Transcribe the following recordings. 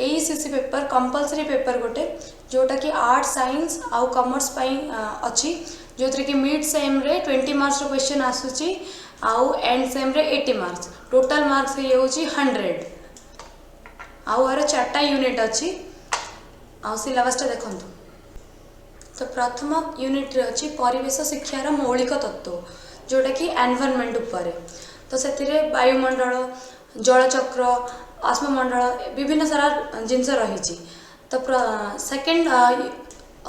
ଏଇସିସି paper compulsory paper ଗୋଟେ, ଯେଉଁଟାକି art, science ଆଉ କମର୍ସ ପାଇଁ ଅଛି, ଯେଉଁଥିରେ କି ମିଡ୍ ସେମ୍ରେ 20 ମାର୍କସର କ୍ୱେଶ୍ଚନ୍ ଆସୁଛି ଆଉ ଏଣ୍ଡ ସେମ୍ରେ 80 ମାର୍କସ। ଟୋଟାଲ ମାର୍କସ ହେଇଯାଉଛି 100। ଆଉ ଏହାର ଚାରିଟା ୟୁନିଟ୍ ଅଛି। ଆଉ ସିଲାବସଟା ଦେଖନ୍ତୁ। ତ ପ୍ରଥମ ୟୁନିଟ୍ରେ ଅଛି ପରିବେଶ ଶିକ୍ଷାର ମୌଳିକ ତତ୍ତ୍ୱ, ଯେଉଁଟାକି ଏନଭାରମେଣ୍ଟ ଉପରେ। ତ ସେଥିରେ ବାୟୁମଣ୍ଡଳ, ଜଳଚକ୍ର, ଅଶ୍ମମଣ୍ଡଳ, ବିଭିନ୍ନ ସାରା ଜିନିଷ ରହିଛି। ତ ସେକେଣ୍ଡ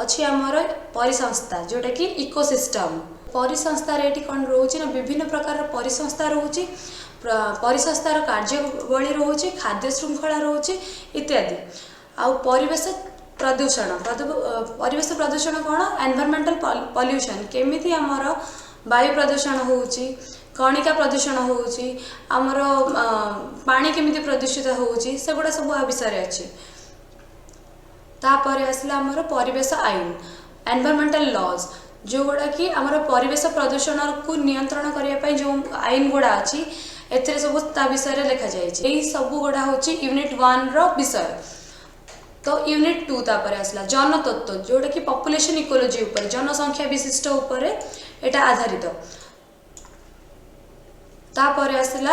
ଅଛି ଆମର ପରିସଂସ୍ଥା, ଯେଉଁଟାକି ଇକୋସିଷ୍ଟମ୍। ପରିସଂସ୍ଥାରେ ଏଠି କ'ଣ ରହୁଛି ନା ବିଭିନ୍ନ ପ୍ରକାରର ପରିସଂସ୍ଥା ରହୁଛି, ପରିସଂସ୍ଥାର କାର୍ଯ୍ୟାବଳୀ ରହୁଛି, ଖାଦ୍ୟ ଶୃଙ୍ଖଳା ରହୁଛି ଇତ୍ୟାଦି। ଆଉ ପରିବେଶ ପ୍ରଦୂଷଣ, ପରିବେଶ ପ୍ରଦୂଷଣ କ'ଣ? ଏନଭାରମେଣ୍ଟାଲ ପଲ୍ୟୁସନ୍, କେମିତି ଆମର ବାୟୁ ପ୍ରଦୂଷଣ ହେଉଛି, କଣିକା ପ୍ରଦୂଷଣ ହେଉଛି, ଆମର ପାଣି କେମିତି ପ୍ରଦୂଷିତ ହେଉଛି, ସେଗୁଡ଼ା ସବୁ ଆ ବିଷୟରେ ଅଛି। ତାପରେ ଆସିଲା ଆମର ପରିବେଶ ଆଇନ, ଏନଭାରମେଣ୍ଟାଲ ଲଜ୍, ଯେଉଁଗୁଡ଼ା କି ଆମର ପରିବେଶ ପ୍ରଦୂଷଣକୁ ନିୟନ୍ତ୍ରଣ କରିବା ପାଇଁ ଯେଉଁ ଆଇନ ଗୁଡ଼ା ଅଛି, ଏଥିରେ ସବୁ ତା ବିଷୟରେ ଲେଖାଯାଇଛି। ଏଇ ସବୁ ଗୁଡ଼ା ହେଉଛି ୟୁନିଟ୍ 1ର ବିଷୟ। ତ ୟୁନିଟ୍ 2 ତାପରେ ଆସିଲା ଜନତତ୍ତ୍ୱ, ଯେଉଁଟାକି ପପୁଲେସନ୍ ଇକୋଲୋଜି ଉପରେ, ଜନସଂଖ୍ୟା ବିଶିଷ୍ଟ ଉପରେ ଏଇଟା ଆଧାରିତ। ତାପରେ ଆସିଲା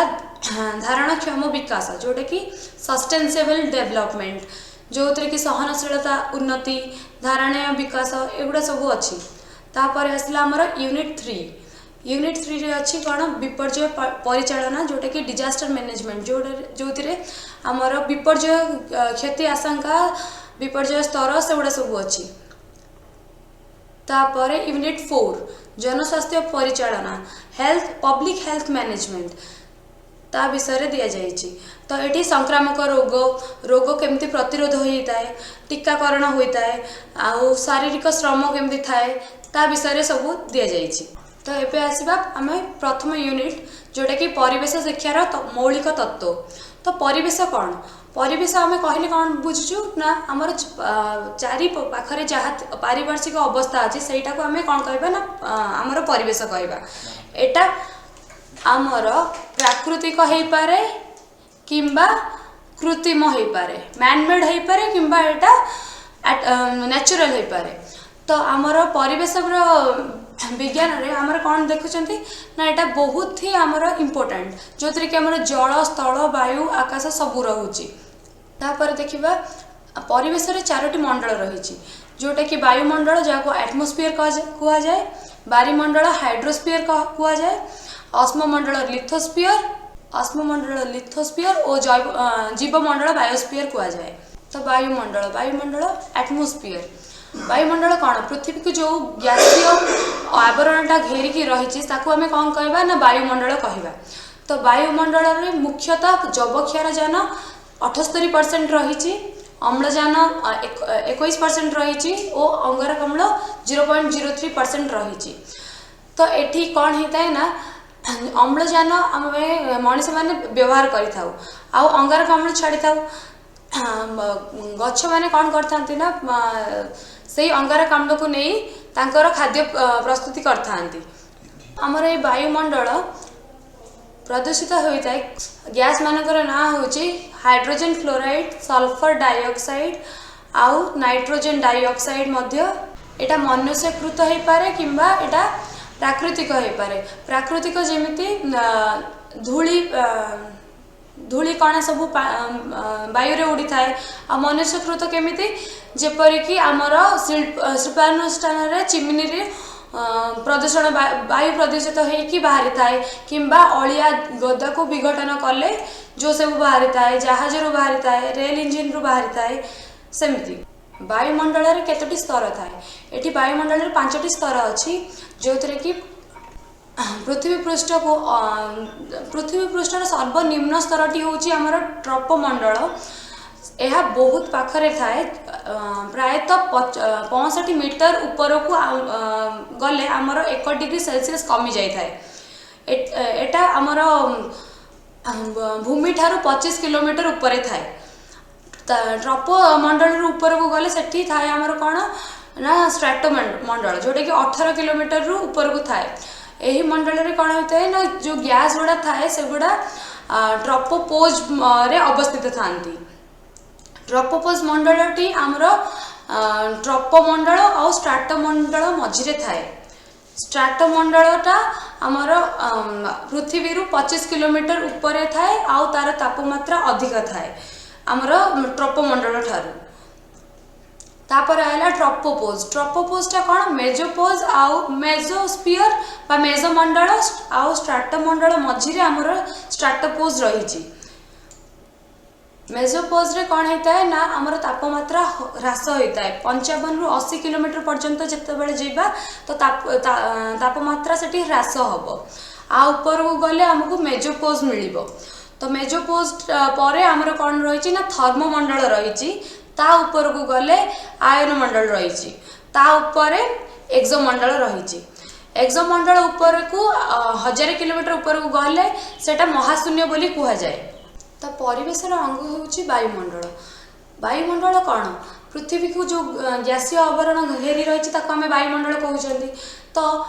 ଧାରଣକ୍ଷମ ବିକାଶ, ଯେଉଁଟାକି ସଷ୍ଟେନେବଲ୍ ଡେଭଲପମେଣ୍ଟ, ଯେଉଁଥିରେ କି ସହନଶୀଳତା ଉନ୍ନତି, ଧାରଣୀୟ ବିକାଶ, ଏଗୁଡ଼ା ସବୁ ଅଛି। ତାପରେ ଆସିଲା ଆମର ୟୁନିଟ୍ 3। ୟୁନିଟ୍ 3ରେ ଅଛି କ'ଣ? ବିପର୍ଯ୍ୟୟ ପରିଚାଳନା, ଯେଉଁଟାକି ଡିଜାଷ୍ଟର ମ୍ୟାନେଜମେଣ୍ଟ, ଯେଉଁଥିରେ ଆମର ବିପର୍ଯ୍ୟୟ କ୍ଷତି ଆଶଙ୍କା, ବିପର୍ଯ୍ୟୟ ସ୍ତର, ସେଗୁଡ଼ା ସବୁ ଅଛି। ତାପରେ ୟୁନିଟ୍ 4 ଜନସ୍ୱାସ୍ଥ୍ୟ ପରିଚାଳନା, ପବ୍ଲିକ ହେଲ୍ଥ ମ୍ୟାନେଜମେଣ୍ଟ, ତା ବିଷୟରେ ଦିଆଯାଇଛି। ତ ଏଠି ସଂକ୍ରାମକ ରୋଗ, ରୋଗ କେମିତି ପ୍ରତିରୋଧ ହୋଇଥାଏ, ଟୀକାକରଣ ହୋଇଥାଏ ଆଉ ଶାରୀରିକ ଶ୍ରମ କେମିତି ଥାଏ, ତା ବିଷୟରେ ସବୁ ଦିଆଯାଇଛି। ତ ଏବେ ଆସିବା ଆମେ ପ୍ରଥମ ୟୁନିଟ୍, ଯେଉଁଟାକି ପରିବେଶ ଶିକ୍ଷାର ମୌଳିକ ତତ୍ତ୍ୱ। ତ ପରିବେଶ କ'ଣ? ପରିବେଶ ଆମେ କହିଲେ କ'ଣ ବୁଝୁଛୁ ନା ଆମର ଚାରି ପାଖରେ ଯାହା ପାରିପାର୍ଶ୍ୱିକ ଅବସ୍ଥା ଅଛି, ସେଇଟାକୁ ଆମେ କ'ଣ କହିବା ନା ଆମର ପରିବେଶ କହିବା। ଏଇଟା ଆମର ପ୍ରାକୃତିକ ହେଇପାରେ କିମ୍ବା କୃତ୍ରିମ ହେଇପାରେ, ମ୍ୟାନମେଡ୍ ହେଇପାରେ କିମ୍ବା ଏଇଟା ନ୍ୟାଚୁରାଲ ହେଇପାରେ। ତ ଆମର ପରିବେଶର ବିଜ୍ଞାନରେ ଆମର କ'ଣ ଦେଖୁଛନ୍ତି ନା ଏଇଟା ବହୁତ ହି ଆମର ଇମ୍ପୋର୍ଟାଣ୍ଟ, ଯେଉଁଥିରେ କି ଆମର ଜଳ, ସ୍ଥଳ, ବାୟୁ, ଆକାଶ ସବୁ ରହୁଛି। ତାପରେ ଦେଖିବା ପରିବେଶରେ ଚାରୋଟି ମଣ୍ଡଳ ରହିଛି, ଯେଉଁଟାକି ବାୟୁମଣ୍ଡଳ, ଯାହାକୁ ଆଟମୋସ୍ଫିୟର କୁହାଯାଏ, ବାରିମଣ୍ଡଳ ହାଇଡ୍ରୋସ୍ଫିୟର କୁହାଯାଏ, ଅଶ୍ମମଣ୍ଡଳ ଲିଥୋସ୍ଫିୟର, ଅଶ୍ମମଣ୍ଡଳ ଲିଥୋସ୍ଫିୟର ଓ ଜୈବ ଜୀବମଣ୍ଡଳ ବାୟୋସ୍ଫିୟର କୁହାଯାଏ। ତ ବାୟୁମଣ୍ଡଳ ଆଟମୋସ୍ଫିୟର। ବାୟୁମଣ୍ଡଳ କ'ଣ? ପୃଥିବୀକୁ ଯେଉଁ ଗ୍ୟାସୀୟ ଆବରଣଟା ଘେରିକି ରହିଛି, ତାକୁ ଆମେ କ'ଣ କହିବା ନା ବାୟୁମଣ୍ଡଳ କହିବା। ତ ବାୟୁମଣ୍ଡଳରେ ମୁଖ୍ୟତଃ ଯବକ୍ଷାରଜାନ 78% ରହିଛି, ଅମ୍ଳଜାନ 21% ରହିଛି ଓ ଅଙ୍ଗାରକାମ୍ଳ 0.03% ରହିଛି। ତ ଏଠି କ'ଣ ହେଇଥାଏ ନା ଅମ୍ଳଜାନ ଆମେ ମଣିଷମାନେ ବ୍ୟବହାର କରିଥାଉ ଆଉ ଅଙ୍ଗାରକାମ୍ଳ ଛାଡ଼ିଥାଉ। ଗଛମାନେ କ'ଣ କରିଥାନ୍ତି ନା ସେଇ ଅଙ୍ଗାରକାମ୍ଳକୁ ନେଇ ତାଙ୍କର ଖାଦ୍ୟ ପ୍ରସ୍ତୁତି କରିଥାନ୍ତି। ଆମର ଏଇ ବାୟୁମଣ୍ଡଳ ପ୍ରଦୂଷିତ ହୋଇଥାଏ। ଗ୍ୟାସ୍ ମାନଙ୍କର ନାଁ ହେଉଛି ହାଇଡ୍ରୋଜେନ୍ ଫ୍ଲୋରାଇଡ୍, ସଲଫର ଡାଇଅକ୍ସାଇଡ୍ ଆଉ ନାଇଟ୍ରୋଜେନ୍ ଡାଇଅକ୍ସାଇଡ୍ ମଧ୍ୟ। ଏଇଟା ମନୁଷ୍ୟକୃତ ହେଇପାରେ କିମ୍ବା ଏଇଟା ପ୍ରାକୃତିକ ହେଇପାରେ। ପ୍ରାକୃତିକ ଯେମିତି ଧୂଳି କଣା ସବୁ ବାୟୁରେ ଉଡ଼ିଥାଏ। ଆଉ ମନୁଷ୍ୟକୃତ କେମିତି? ଯେପରିକି ଆମର ଶିଳ୍ପାନୁଷ୍ଠାନରେ ଚିମିନିରେ ପ୍ରଦୂଷଣ, ବାୟୁ ପ୍ରଦୂଷିତ ହେଇକି ବାହାରିଥାଏ କିମ୍ବା ଅଳିଆ ଗଦାକୁ ବିଘଟନ କଲେ ଯେଉଁ ସବୁ ବାହାରିଥାଏ, ଜାହାଜରୁ ବାହାରିଥାଏ, ରେଲ ଇଞ୍ଜିନରୁ ବାହାରିଥାଏ, ସେମିତି। ବାୟୁମଣ୍ଡଳରେ କେତୋଟି ସ୍ତର ଥାଏ? ଏଠି ବାୟୁମଣ୍ଡଳରେ ପାଞ୍ଚଟି ସ୍ତର ଅଛି, ଯେଉଁଥିରେ କି ପୃଥିବୀ ପୃଷ୍ଠର ସର୍ବନିମ୍ନ ସ୍ତରଟି ହେଉଛି ଆମର ଟ୍ରପୋମଣ୍ଡଳ। ଏହା ବହୁତ ପାଖରେ ଥାଏ। ପ୍ରାୟତଃ 65 ମିଟର ଉପରକୁ ଗଲେ ଆମର 1 ଡିଗ୍ରୀ ସେଲସିୟସ୍ କମି ଯାଇଥାଏ। ଏଟା ଆମର ଭୂମିଠାରୁ 25 କିଲୋମିଟର ଉପରେ ଥାଏ। ଟ୍ରପୋ ମଣ୍ଡଳରୁ ଉପରକୁ ଗଲେ ସେଠି ଥାଏ ଆମର କ'ଣ ନା ଷ୍ଟ୍ରାଟୋ ମଣ୍ଡଳ, ଯେଉଁଟାକି 18 କିଲୋମିଟରରୁ ଉପରକୁ ଥାଏ। ଏହି ମଣ୍ଡଳରେ କ'ଣ ହୋଇଥାଏ ନା ଯେଉଁ ଗ୍ୟାସ୍ ଗୁଡ଼ା ଥାଏ, ସେଗୁଡ଼ା ଟ୍ରପୋପୋଜ୍ ରେ ଅବସ୍ଥିତ ଥାନ୍ତି। ଟ୍ରପୋପୋଜ ମଣ୍ଡଳଟି ଆମର ଟ୍ରପୋମଣ୍ଡଳ ଆଉ ଷ୍ଟ୍ରାଟୋମଣ୍ଡଳ ମଝିରେ ଥାଏ। ଷ୍ଟ୍ରାଟୋମଣ୍ଡଳଟା ଆମର ପୃଥିବୀରୁ 25 କିଲୋମିଟର ଉପରେ ଥାଏ ଆଉ ତାର ତାପମାତ୍ରା ଅଧିକ ଥାଏ ଆମର ଟ୍ରପୋମଣ୍ଡଳ ଠାରୁ। ତାପରେ ଆଇଲା ଟ୍ରପୋପୋଜ। ଟ୍ରପୋପୋଜଟା କ'ଣ? ମେଜୋପୋଜ ଆଉ ମେଜୋସ୍ପିୟର ବା ମେଜୋମଣ୍ଡଳ ଆଉ ଷ୍ଟ୍ରାଟୋମଣ୍ଡଳ ମଝିରେ ଆମର ଷ୍ଟ୍ରାଟୋପୋଜ ରହିଛି। ମେଜୋପୋଜରେ କ'ଣ ହେଇଥାଏ ନା, ଆମର ତାପମାତ୍ରା ହ୍ରାସ ହୋଇଥାଏ। 55ରୁ 80 କିଲୋମିଟର ପର୍ଯ୍ୟନ୍ତ ଯେତେବେଳେ ଯିବା ତ ତାପମାତ୍ରା ସେଠି ହ୍ରାସ ହେବ। ଆଉ ଉପରକୁ ଗଲେ ଆମକୁ ମେଜୋପୋଜ ମିଳିବ। ତ ମେଜୋପୋଜ ପରେ ଆମର କ'ଣ ରହିଛି ନା ଥର୍ମୋମଣ୍ଡଳ ରହିଛି। ତା ଉପରକୁ ଗଲେ ଆୟନମଣ୍ଡଳ ରହିଛି। ତା ଉପରେ ଏକ୍ସୋମଣ୍ଡଳ ରହିଛି। ଏକ୍ସୋମଣ୍ଡଳ ଉପରକୁ 1000 କିଲୋମିଟର ଉପରକୁ ଗଲେ ସେଟା ମହାଶୂନ୍ୟ ବୋଲି କୁହାଯାଏ। ତ ପରିବେଶର ଅଙ୍ଗ ହେଉଛି ବାୟୁମଣ୍ଡଳ। ବାୟୁମଣ୍ଡଳ କ'ଣ? ପୃଥିବୀକୁ ଯେଉଁ ଗ୍ୟାସୀୟ ଆବରଣ ଘେରି ରହିଛି, ତାକୁ ଆମେ ବାୟୁମଣ୍ଡଳ କହୁଛନ୍ତି। ତ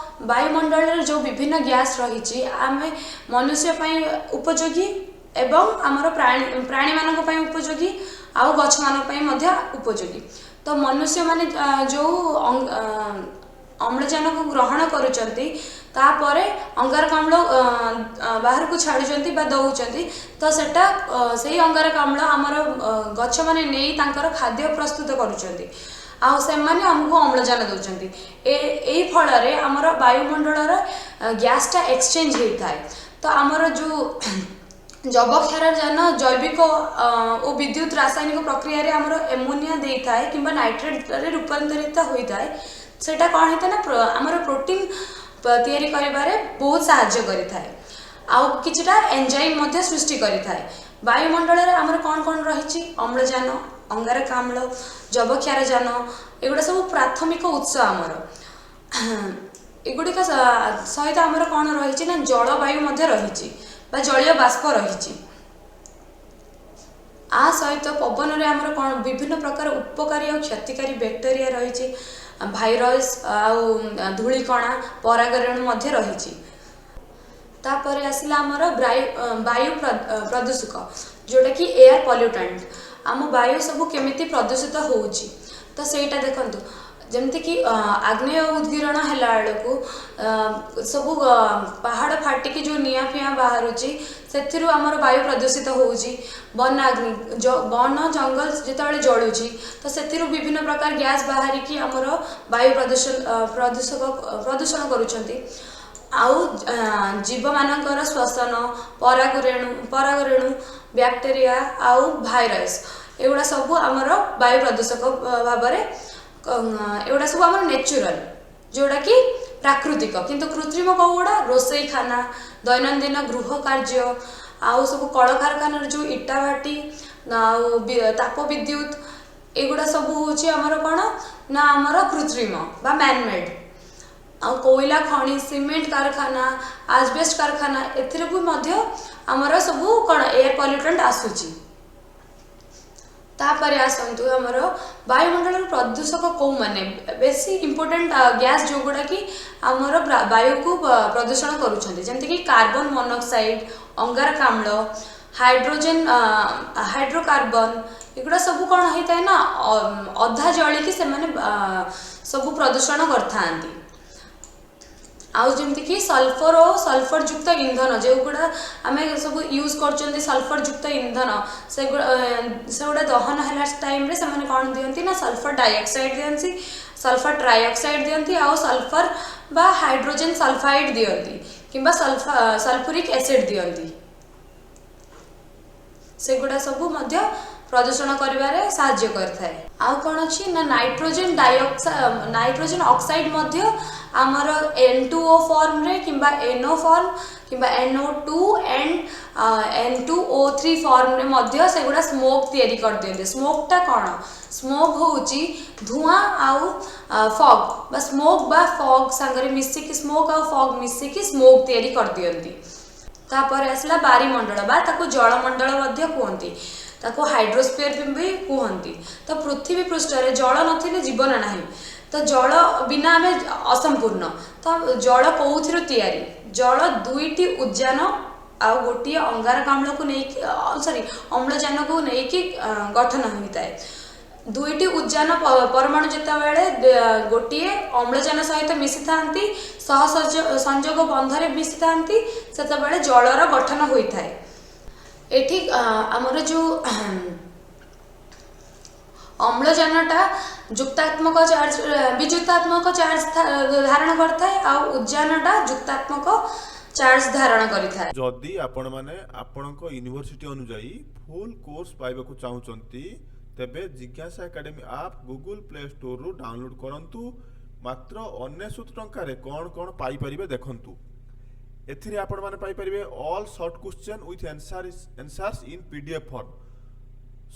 ବାୟୁମଣ୍ଡଳରେ ଯେଉଁ ବିଭିନ୍ନ ଗ୍ୟାସ୍ ରହିଛି, ଆମେ ମନୁଷ୍ୟ ପାଇଁ ଉପଯୋଗୀ ଏବଂ ଆମର ପ୍ରାଣୀମାନଙ୍କ ପାଇଁ ଉପଯୋଗୀ ଆଉ ଗଛମାନଙ୍କ ପାଇଁ ମଧ୍ୟ ଉପଯୋଗୀ। ତ ମନୁଷ୍ୟମାନେ ଯେଉଁ ଅମ୍ଳଜାନକୁ ଗ୍ରହଣ କରୁଛନ୍ତି, ତାପରେ ଅଙ୍ଗାରକାମ୍ଳ ବାହାରକୁ ଛାଡ଼ୁଛନ୍ତି ବା ଦେଉଛନ୍ତି, ତ ସେଟା ସେଇ ଅଙ୍ଗାରକାମ୍ଳ ଆମର ଗଛମାନେ ନେଇ ତାଙ୍କର ଖାଦ୍ୟ ପ୍ରସ୍ତୁତ କରୁଛନ୍ତି ଆଉ ସେମାନେ ଆମକୁ ଅମ୍ଳଜାନ ଦେଉଛନ୍ତି। ଏଇ ଫଳରେ ଆମର ବାୟୁମଣ୍ଡଳର ଗ୍ୟାସଟା ଏକ୍ସଚେଞ୍ଜ ହେଇଥାଏ। ତ ଆମର ଯେଉଁ ଯବକ୍ଷାରଜାନ ଜୈବିକ ଓ ବିଦ୍ୟୁତ ରାସାୟନିକ ପ୍ରକ୍ରିୟାରେ ଆମର ଏମୋନିଆ ଦେଇଥାଏ କିମ୍ବା ନାଇଟ୍ରେଟ୍ରେ ରୂପାନ୍ତରିତ ହୋଇଥାଏ, ସେଇଟା କ'ଣ ହେଇଥାଏ ନା ଆମର ପ୍ରୋଟିନ୍ ତିଆରି କରିବାରେ ବହୁତ ସାହାଯ୍ୟ କରିଥାଏ ଆଉ କିଛିଟା ଏନଜାଇମ୍ ମଧ୍ୟ ସୃଷ୍ଟି କରିଥାଏ। ବାୟୁମଣ୍ଡଳରେ ଆମର କ'ଣ କ'ଣ ରହିଛି? ଅମ୍ଳଜାନ, ଅଙ୍ଗାରକାମ୍ଳ, ଯବକ୍ଷାରଜାନ, ଏଗୁଡ଼ା ସବୁ ପ୍ରାଥମିକ ଉତ୍ସ ଆମର। ଏଗୁଡ଼ିକ ସହିତ ଆମର କ'ଣ ରହିଛି ନା ଜଳବାୟୁ ମଧ୍ୟ ରହିଛି ବା ଜଳୀୟ ବାଷ୍ପ ରହିଛି। ଆ ସହିତ ପବନରେ ଆମର କ'ଣ ବିଭିନ୍ନ ପ୍ରକାର ଉପକାରୀ ଆଉ କ୍ଷତିକାରୀ ବ୍ୟାକ୍ଟେରିଆ ରହିଛି, ଭାଇରସ୍ ଆଉ ଧୂଳିକଣା, ପରାଗରେଣୁ ମଧ୍ୟ ରହିଛି। ତାପରେ ଆସିଲା ଆମର ବାୟୁ ପ୍ରଦୂଷକ, ଯେଉଁଟାକି ଏୟାର ପଲ୍ୟୁଟାଣ୍ଟ। ଆମ ବାୟୁ ସବୁ କେମିତି ପ୍ରଦୂଷିତ ହେଉଛି, ତ ସେଇଟା ଦେଖନ୍ତୁ। ଯେମିତିକି ଆଗ୍ନେୟ ଉଦ୍ଗୀରଣ ହେଲା ବେଳକୁ ସବୁ ପାହାଡ଼ ଫାଟିକି ଯେଉଁ ନିଆଁ ଫିଆଁ ବାହାରୁଛି, ସେଥିରୁ ଆମର ବାୟୁ ପ୍ରଦୂଷିତ ହେଉଛି। ବନାଗ୍ନି, ବନ ଜଙ୍ଗଲ ଯେତେବେଳେ ଜଳୁଛି, ତ ସେଥିରୁ ବିଭିନ୍ନ ପ୍ରକାର ଗ୍ୟାସ୍ ବାହାରିକି ଆମର ବାୟୁ ପ୍ରଦୂଷଣ କରୁଛନ୍ତି। ଆଉ ଜୀବମାନଙ୍କର ଶ୍ୱସନ, ପରାଗରେଣୁ, ବ୍ୟାକ୍ଟେରିଆ ଆଉ ଭାଇରସ୍, ଏଗୁଡ଼ା ସବୁ ଆମର ବାୟୁ ପ୍ରଦୂଷକ ଭାବରେ। ଏଗୁଡ଼ା ସବୁ ଆମର ନେଚୁରାଲ, ଯେଉଁଟାକି ପ୍ରାକୃତିକ। କିନ୍ତୁ କୃତ୍ରିମ କେଉଁଗୁଡ଼ା? ରୋଷେଇଖାନା, ଦୈନନ୍ଦିନ ଗୃହ କାର୍ଯ୍ୟ ଆଉ ସବୁ କଳକାରଖାନାର ଯେଉଁ ଇଟା ଭାଟି ଆଉ ତାପ ବିଦ୍ୟୁତ, ଏଗୁଡ଼ା ସବୁ ହେଉଛି ଆମର କ'ଣ ନା ଆମର କୃତ୍ରିମ ବା ମ୍ୟାନମେଡ୍। ଆଉ କୋଇଲା ଖଣି, ସିମେଣ୍ଟ କାରଖାନା, ଆଜବେଷ୍ଟ କାରଖାନା, ଏଥିରେ ବି ମଧ୍ୟ ଆମର ସବୁ କ'ଣ ଏୟାର ପଲ୍ୟୁଟେଣ୍ଟ ଆସୁଛି। ତାପରେ ଆସନ୍ତୁ, ଆମର ବାୟୁମଣ୍ଡଳର ପ୍ରଦୂଷକ କେଉଁମାନେ ବେଶୀ ଇମ୍ପୋର୍ଟାଣ୍ଟ ଗ୍ୟାସ୍, ଯେଉଁଗୁଡ଼ା କି ଆମର ବାୟୁକୁ ପ୍ରଦୂଷଣ କରୁଛନ୍ତି। ଯେମିତିକି କାର୍ବନ ମନୋକ୍ସାଇଡ୍, ଅଙ୍ଗାରକାମ୍ଳ, ହାଇଡ୍ରୋଜେନ୍, ହାଇଡ୍ରୋକାର୍ବନ, ଏଗୁଡ଼ା ସବୁ କ'ଣ ହେଇଥାଏ ନା ଅଧା ଜଳିକି ସେମାନେ ସବୁ ପ୍ରଦୂଷଣ କରିଥାନ୍ତି। ଆଉ ଯେମିତିକି ସଲଫର ଓ ସଲଫର ଯୁକ୍ତ ଇନ୍ଧନ, ଯେଉଁଗୁଡ଼ା ଆମେ ସବୁ ୟୁଜ୍ କରୁଛନ୍ତି, ସଲଫର ଯୁକ୍ତ ଇନ୍ଧନ, ସେଗୁଡ଼ା ଦହନ ହେଲା ଟାଇମ୍ରେ ସେମାନେ କ'ଣ ଦିଅନ୍ତି ନା ସଲଫର ଡାଇଅକ୍ସାଇଡ୍ ଦିଅନ୍ତି, ସଲଫର ଟ୍ରାଇଅକ୍ସାଇଡ୍ ଦିଅନ୍ତି ଆଉ ସଲଫର ବା ହାଇଡ୍ରୋଜେନ୍ ସଲଫାଇଡ୍ ଦିଅନ୍ତି କିମ୍ବା ସଲଫୁରିକ୍ ଏସିଡ୍ ଦିଅନ୍ତି। ସେଗୁଡ଼ା ସବୁ ମଧ୍ୟ ପ୍ରଦୂଷଣ କରିବାରେ ସାହାଯ୍ୟ କରିଥାଏ। ଆଉ କ'ଣ ଅଛି ନା ନାଇଟ୍ରୋଜେନ୍ ଅକ୍ସାଇଡ୍ ମଧ୍ୟ ଆମର N2O ଫର୍ମରେ କିମ୍ବା NO form କିମ୍ବା NO2 and N2O3 ଫର୍ମରେ ମଧ୍ୟ ସେଗୁଡ଼ା ସ୍ମୋକ୍ ତିଆରି କରିଦିଅନ୍ତି। ସ୍ମୋକ୍ଟା କ'ଣ? ସ୍ମୋକ୍ ହେଉଛି ଧୂଆଁ ଆଉ ଫଗ୍ ବା ସ୍ମୋକ୍ ବା ଫଗ୍ ସାଙ୍ଗରେ ମିଶିକି, ସ୍ମୋକ୍ ଆଉ ଫଗ୍ ମିଶିକି ସ୍ମୋକ୍ ତିଆରି କରିଦିଅନ୍ତି। ତାପରେ ଆସିଲା ବାରିମଣ୍ଡଳ ବା ତାକୁ ଜଳମଣ୍ଡଳ ମଧ୍ୟ କୁହନ୍ତି, ତାକୁ ହାଇଡ୍ରୋସ୍ଫିୟର ବି କୁହନ୍ତି। ତ ପୃଥିବୀ ପୃଷ୍ଠରେ ଜଳ ନଥିଲେ ଜୀବନ ନାହିଁ। ତ ଜଳ ବିନା ଆମେ ଅସମ୍ପୂର୍ଣ୍ଣ। ତ ଜଳ କେଉଁଥିରୁ ତିଆରି? ଜଳ ଦୁଇଟି ଉଦ୍ଜାନ ଆଉ ଗୋଟିଏ ଅଙ୍ଗାରକାମ୍ଳକୁ ନେଇକି, ସରି, ଅମ୍ଳଜାନକୁ ନେଇକି ଗଠନ ହୋଇଥାଏ। ଦୁଇଟି ଉଦ୍ଜାନ ପରମାଣୁ ଯେତେବେଳେ ଗୋଟିଏ ଅମ୍ଳଜାନ ସହିତ ମିଶିଥାନ୍ତି, ସହ ସଂଯୋଗ ବନ୍ଧରେ ମିଶିଥାନ୍ତି, ସେତେବେଳେ ଜଳର ଗଠନ ହୋଇଥାଏ। ଏଠି ଆମର ଯେଉଁ ଅମ୍ଳଜାନଟା ଯୁକ୍ତାତ୍ମକ ଚାର୍ଜ, ବିଯୁକ୍ତାତ୍ମକ ଚାର୍ଜ ଧାରଣ କରିଥାଏ ଆଉ ଉଦ୍ଜାନଟା ଯୁକ୍ତାତ୍ମକ ଚାର୍ଜ ଧାରଣ କରିଥାଏ। ଯଦି ଆପଣମାନେ ଆପଣଙ୍କ ୟୁନିଭର୍ସିଟି ଅନୁଯାୟୀ ଫୁଲ୍ କୋର୍ସ ପାଇବାକୁ ଚାହୁଁଛନ୍ତି, ତେବେ ଜିଜ୍ଞାସା ଏକାଡେମୀ ଆପ୍ ଗୁଗୁଲ୍ ପ୍ଲେ ଷ୍ଟୋରରୁ ଡାଉନଲୋଡ୍ କରନ୍ତୁ। ମାତ୍ର 99 ଟଙ୍କାରେ କ'ଣ କ'ଣ ପାଇପାରିବେ ଦେଖନ୍ତୁ। ଏଥିରେ ଆପଣମାନେ ପାଇପାରିବେ all short question with answers in PDF form।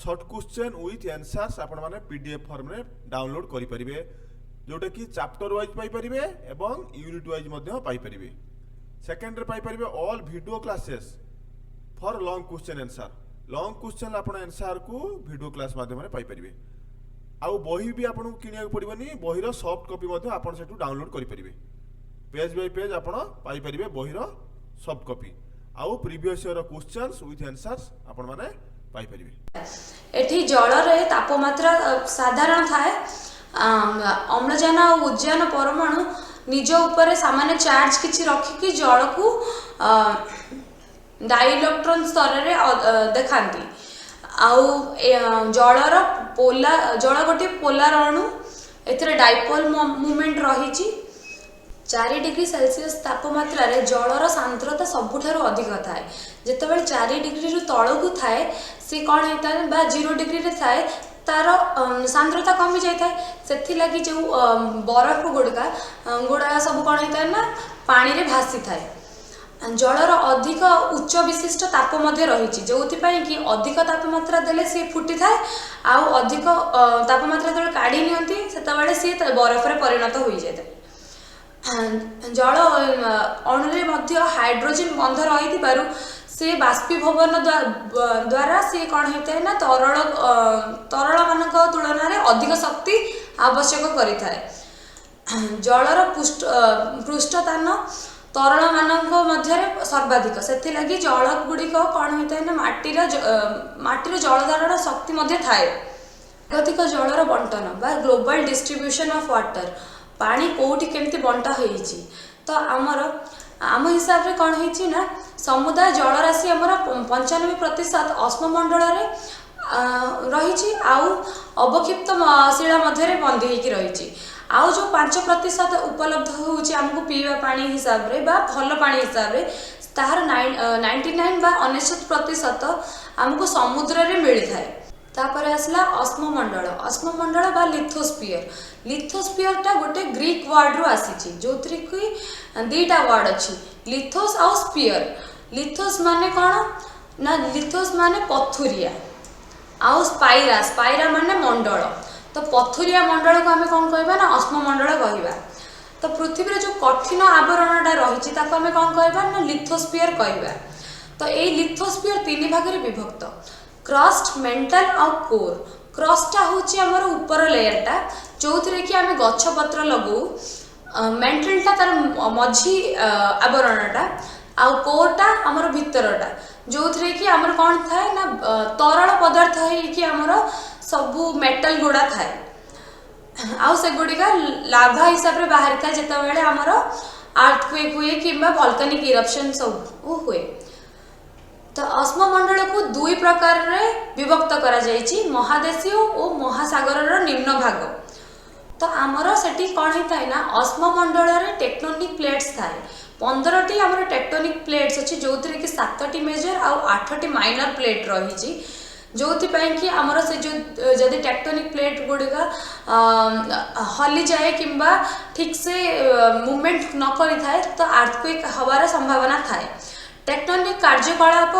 Short question with answers ଆପଣମାନେ ପିଡିଏଫ୍ ଫର୍ମରେ ଡାଉନଲୋଡ୍ କରିପାରିବେ, ଯେଉଁଟାକି ଚାପ୍ଟର ୱାଇଜ୍ ପାଇପାରିବେ ଏବଂ ୟୁନିଟ୍ ୱାଇଜ୍ ମଧ୍ୟ ପାଇପାରିବେ। ସେକେଣ୍ଡରେ ପାଇପାରିବେ all video classes for long question answer। Long question ଆପଣ ଆନ୍ସର୍କୁ ଭିଡ଼ିଓ କ୍ଲାସ୍ ମାଧ୍ୟମରେ ପାଇପାରିବେ। ଆଉ ବହି ବି ଆପଣଙ୍କୁ କିଣିବାକୁ ପଡ଼ିବନି। ବହିର ସଫ୍ଟ କପି ମଧ୍ୟ ଆପଣ ସେଠୁ ଡାଉନଲୋଡ୍ କରିପାରିବେ। ପେଜ୍ ବାଇ ପେଜ୍ ଆପଣ ପାଇପାରିବେ ବହିର ସଫ୍ଟ କପି ଆଉ previous year questions with answers ଆପଣମାନେ ପାଇପାରିବେ। ଏଠି ଜଳରେ ତାପମାତ୍ରା ସାଧାରଣ ଥାଏ। ଅମ୍ଳଜାନ ଆଉ ଉଦ୍ଜାନ ପରମାଣୁ ନିଜ ଉପରେ ସାମାନ୍ୟ ଚାର୍ଜ କିଛି ରଖିକି ଜଳକୁ ଡାଇଇଲେକ୍ଟ୍ରନ୍ ସ୍ତରରେ ଦେଖାନ୍ତି। ଆଉ ଜଳର ପୋଲା ଜଳ ଗୋଟିଏ ପୋଲାର ଅଣୁ। ଏଥିରେ ଡାଇପୋଲ ମୋମେଣ୍ଟ ରହିଛି। 4 ଡିଗ୍ରୀ ସେଲସିୟସ୍ ତାପମାତ୍ରାରେ ଜଳର ସାନ୍ଦ୍ରତା ସବୁଠାରୁ ଅଧିକ ଥାଏ। ଯେତେବେଳେ 4 ଡିଗ୍ରୀରୁ ତଳକୁ ଥାଏ, ସେ କ'ଣ ହେଇଥାଏ ବା 0 ଡିଗ୍ରୀରେ ଥାଏ, ତାର ସାନ୍ଦ୍ରତା କମି ଯାଇଥାଏ। ସେଥିଲାଗି ଯେଉଁ ବରଫ ଗୁଡ଼ାକ ସବୁ କ'ଣ ହେଇଥାଏ ନା ପାଣିରେ ଭାସିଥାଏ। ଜଳର ଅଧିକ ଉଚ୍ଚ ବିଶିଷ୍ଟ ତାପ ମଧ୍ୟ ରହିଛି, ଯେଉଁଥିପାଇଁ କି ଅଧିକ ତାପମାତ୍ରା ଦେଲେ ସିଏ ଫୁଟିଥାଏ ଆଉ ଅଧିକ ତାପମାତ୍ରା ଯେତେବେଳେ କାଢ଼ି ନିଅନ୍ତି, ସେତେବେଳେ ସିଏ ବରଫରେ ପରିଣତ ହୋଇଯାଇଥାଏ। ଜଳ ଅଣୁରେ ମଧ୍ୟ ହାଇଡ୍ରୋଜେନ ବନ୍ଧ ରହିଥିବାରୁ ସେ ବାଷ୍ପୀଭବନ ଦ୍ୱାରା ସିଏ କ'ଣ ହେଇଥାଏ ନା ତରଳମାନଙ୍କ ତୁଳନାରେ ଅଧିକ ଶକ୍ତି ଆବଶ୍ୟକ କରିଥାଏ। ଜଳର ପୃଷ୍ଠତାନ ତରଳମାନଙ୍କ ମଧ୍ୟରେ ସର୍ବାଧିକ। ସେଥିଲାଗି ଜଳ ଗୁଡ଼ିକ କ'ଣ ହୋଇଥାଏ ନା ମାଟିର ଜଳଧାରଣ ଶକ୍ତି ମଧ୍ୟ ଥାଏ। ଜାଗତିକ ଜଳର ବଣ୍ଟନ ବା ଗ୍ଲୋବାଲ ଡିଷ୍ଟ୍ରିବ୍ୟୁସନ୍ ଅଫ୍ ୱାଟର, ପାଣି କେଉଁଠି କେମିତି ବଣ୍ଟା ହେଇଛି। ତ ଆମ ହିସାବରେ କ'ଣ ହେଇଛି ନା ସମୁଦାୟ ଜଳରାଶି ଆମର 95% ଅଶ୍ମମଣ୍ଡଳରେ ରହିଛି ଆଉ ଅବକ୍ଷିପ୍ତ ଶିଳା ମଧ୍ୟରେ ବନ୍ଦୀ ହେଇକି ରହିଛି। ଆଉ ଯେଉଁ 5% ଉପଲବ୍ଧ ହେଉଛି ଆମକୁ ପିଇବା ପାଣି ହିସାବରେ ବା ଭଲ ପାଣି ହିସାବରେ, ତାହାର 99 ବା 99% ଆମକୁ ସମୁଦ୍ରରେ ମିଳିଥାଏ। ତାପରେ ଆସିଲା ଅଶ୍ମମଣ୍ଡଳ। ଅଶ୍ମମଣ୍ଡଳ ବା ଲିଥୋସ୍ପିୟର। ଲିଥୋସ୍ପିୟରଟା ଗୋଟେ ଗ୍ରୀକ୍ ୱାର୍ଡରୁ ଆସିଛି, ଯେଉଁଥିରେ କି ଦୁଇଟା ୱାର୍ଡ ଅଛି, ଲିଥୋସ୍ ଆଉ ସ୍ପିୟର। ଲିଥୋସ୍ ମାନେ କ'ଣ ନା ଲିଥୋସ୍ ମାନେ ପଥୁରିଆ ଆଉ ସ୍ପାଇରା, ସ୍ପାଇରା ମାନେ ମଣ୍ଡଳ। ତ ପଥୁରିଆ ମଣ୍ଡଳକୁ ଆମେ କ'ଣ କହିବା ନା ଅଶ୍ମମଣ୍ଡଳ କହିବା। ତ ପୃଥିବୀର ଯେଉଁ କଠିନ ଆବରଣଟା ରହିଛି, ତାକୁ ଆମେ କ'ଣ କହିବା ନା ଲିଥୋସ୍ପିୟର କହିବା। ତ ଏଇ ଲିଥୋସ୍ପିୟର ତିନି ଭାଗରେ ବିଭକ୍ତ: କ୍ରଷ୍ଟ, ମେଣ୍ଟାଲ ଆଉ କୋର୍। କ୍ରଷ୍ଟଟା ହେଉଛି ଆମର ଉପର ଲେୟରଟା, ଯେଉଁଥିରେ କି ଆମେ ଗଛ ପତ୍ର ଲଗାଉ। ମେଣ୍ଟାଲଟା ତାର ମଝି ଆବରଣଟା ଆଉ କୋର୍ଟା ଆମର ଭିତରଟା, ଯେଉଁଥିରେ କି ଆମର କ'ଣ ଥାଏ ନା ତରଳ ପଦାର୍ଥ ହେଇକି ଆମର ସବୁ ମେଟାଲ ଗୁଡ଼ା ଥାଏ ଆଉ ସେଗୁଡ଼ିକ ଲାଭା ହିସାବରେ ବାହାରିଥାଏ ଯେତେବେଳେ ଆମର ଆର୍ଥକ୍ୱେକ୍ ହୁଏ କିମ୍ବା ଭଲକାନିକ୍ ଇରପ୍ସନ୍ ସବୁ ହୁଏ। ତ ଅଶ୍ମମଣ୍ଡଳକୁ ଦୁଇ ପ୍ରକାରରେ ବିଭକ୍ତ କରାଯାଇଛି, ମହାଦେଶୀୟ ଓ ମହାସାଗରର ନିମ୍ନ ଭାଗ। ତ ଆମର ସେଠି କ'ଣ ହେଇଥାଏ ନା ଅଶ୍ମମଣ୍ଡଳରେ ଟେକ୍ଟୋନିକ୍ ପ୍ଲେଟ୍ସ ଥାଏ। 15ଟି ଆମର ଟେକ୍ଟୋନିକ୍ ପ୍ଲେଟ୍ସ ଅଛି, ଯେଉଁଥିରେ କି ସାତଟି ମେଜର ଆଉ ଆଠଟି ମାଇନର ପ୍ଲେଟ୍ ରହିଛି। ଯେଉଁଥିପାଇଁ କି ଆମର ସେ ଯେଉଁ ଯଦି ଟେକ୍ଟୋନିକ୍ ପ୍ଲେଟ୍ ଗୁଡ଼ିକ ହଲିଯାଏ କିମ୍ବା ଠିକ୍ସେ ମୁଭମେଣ୍ଟ ନ କରିଥାଏ, ତ ଆର୍ଥକ୍ୱେକ୍ ହେବାର ସମ୍ଭାବନା ଥାଏ। ଟେକ୍ଟୋନିକ୍ କାର୍ଯ୍ୟକଳାପ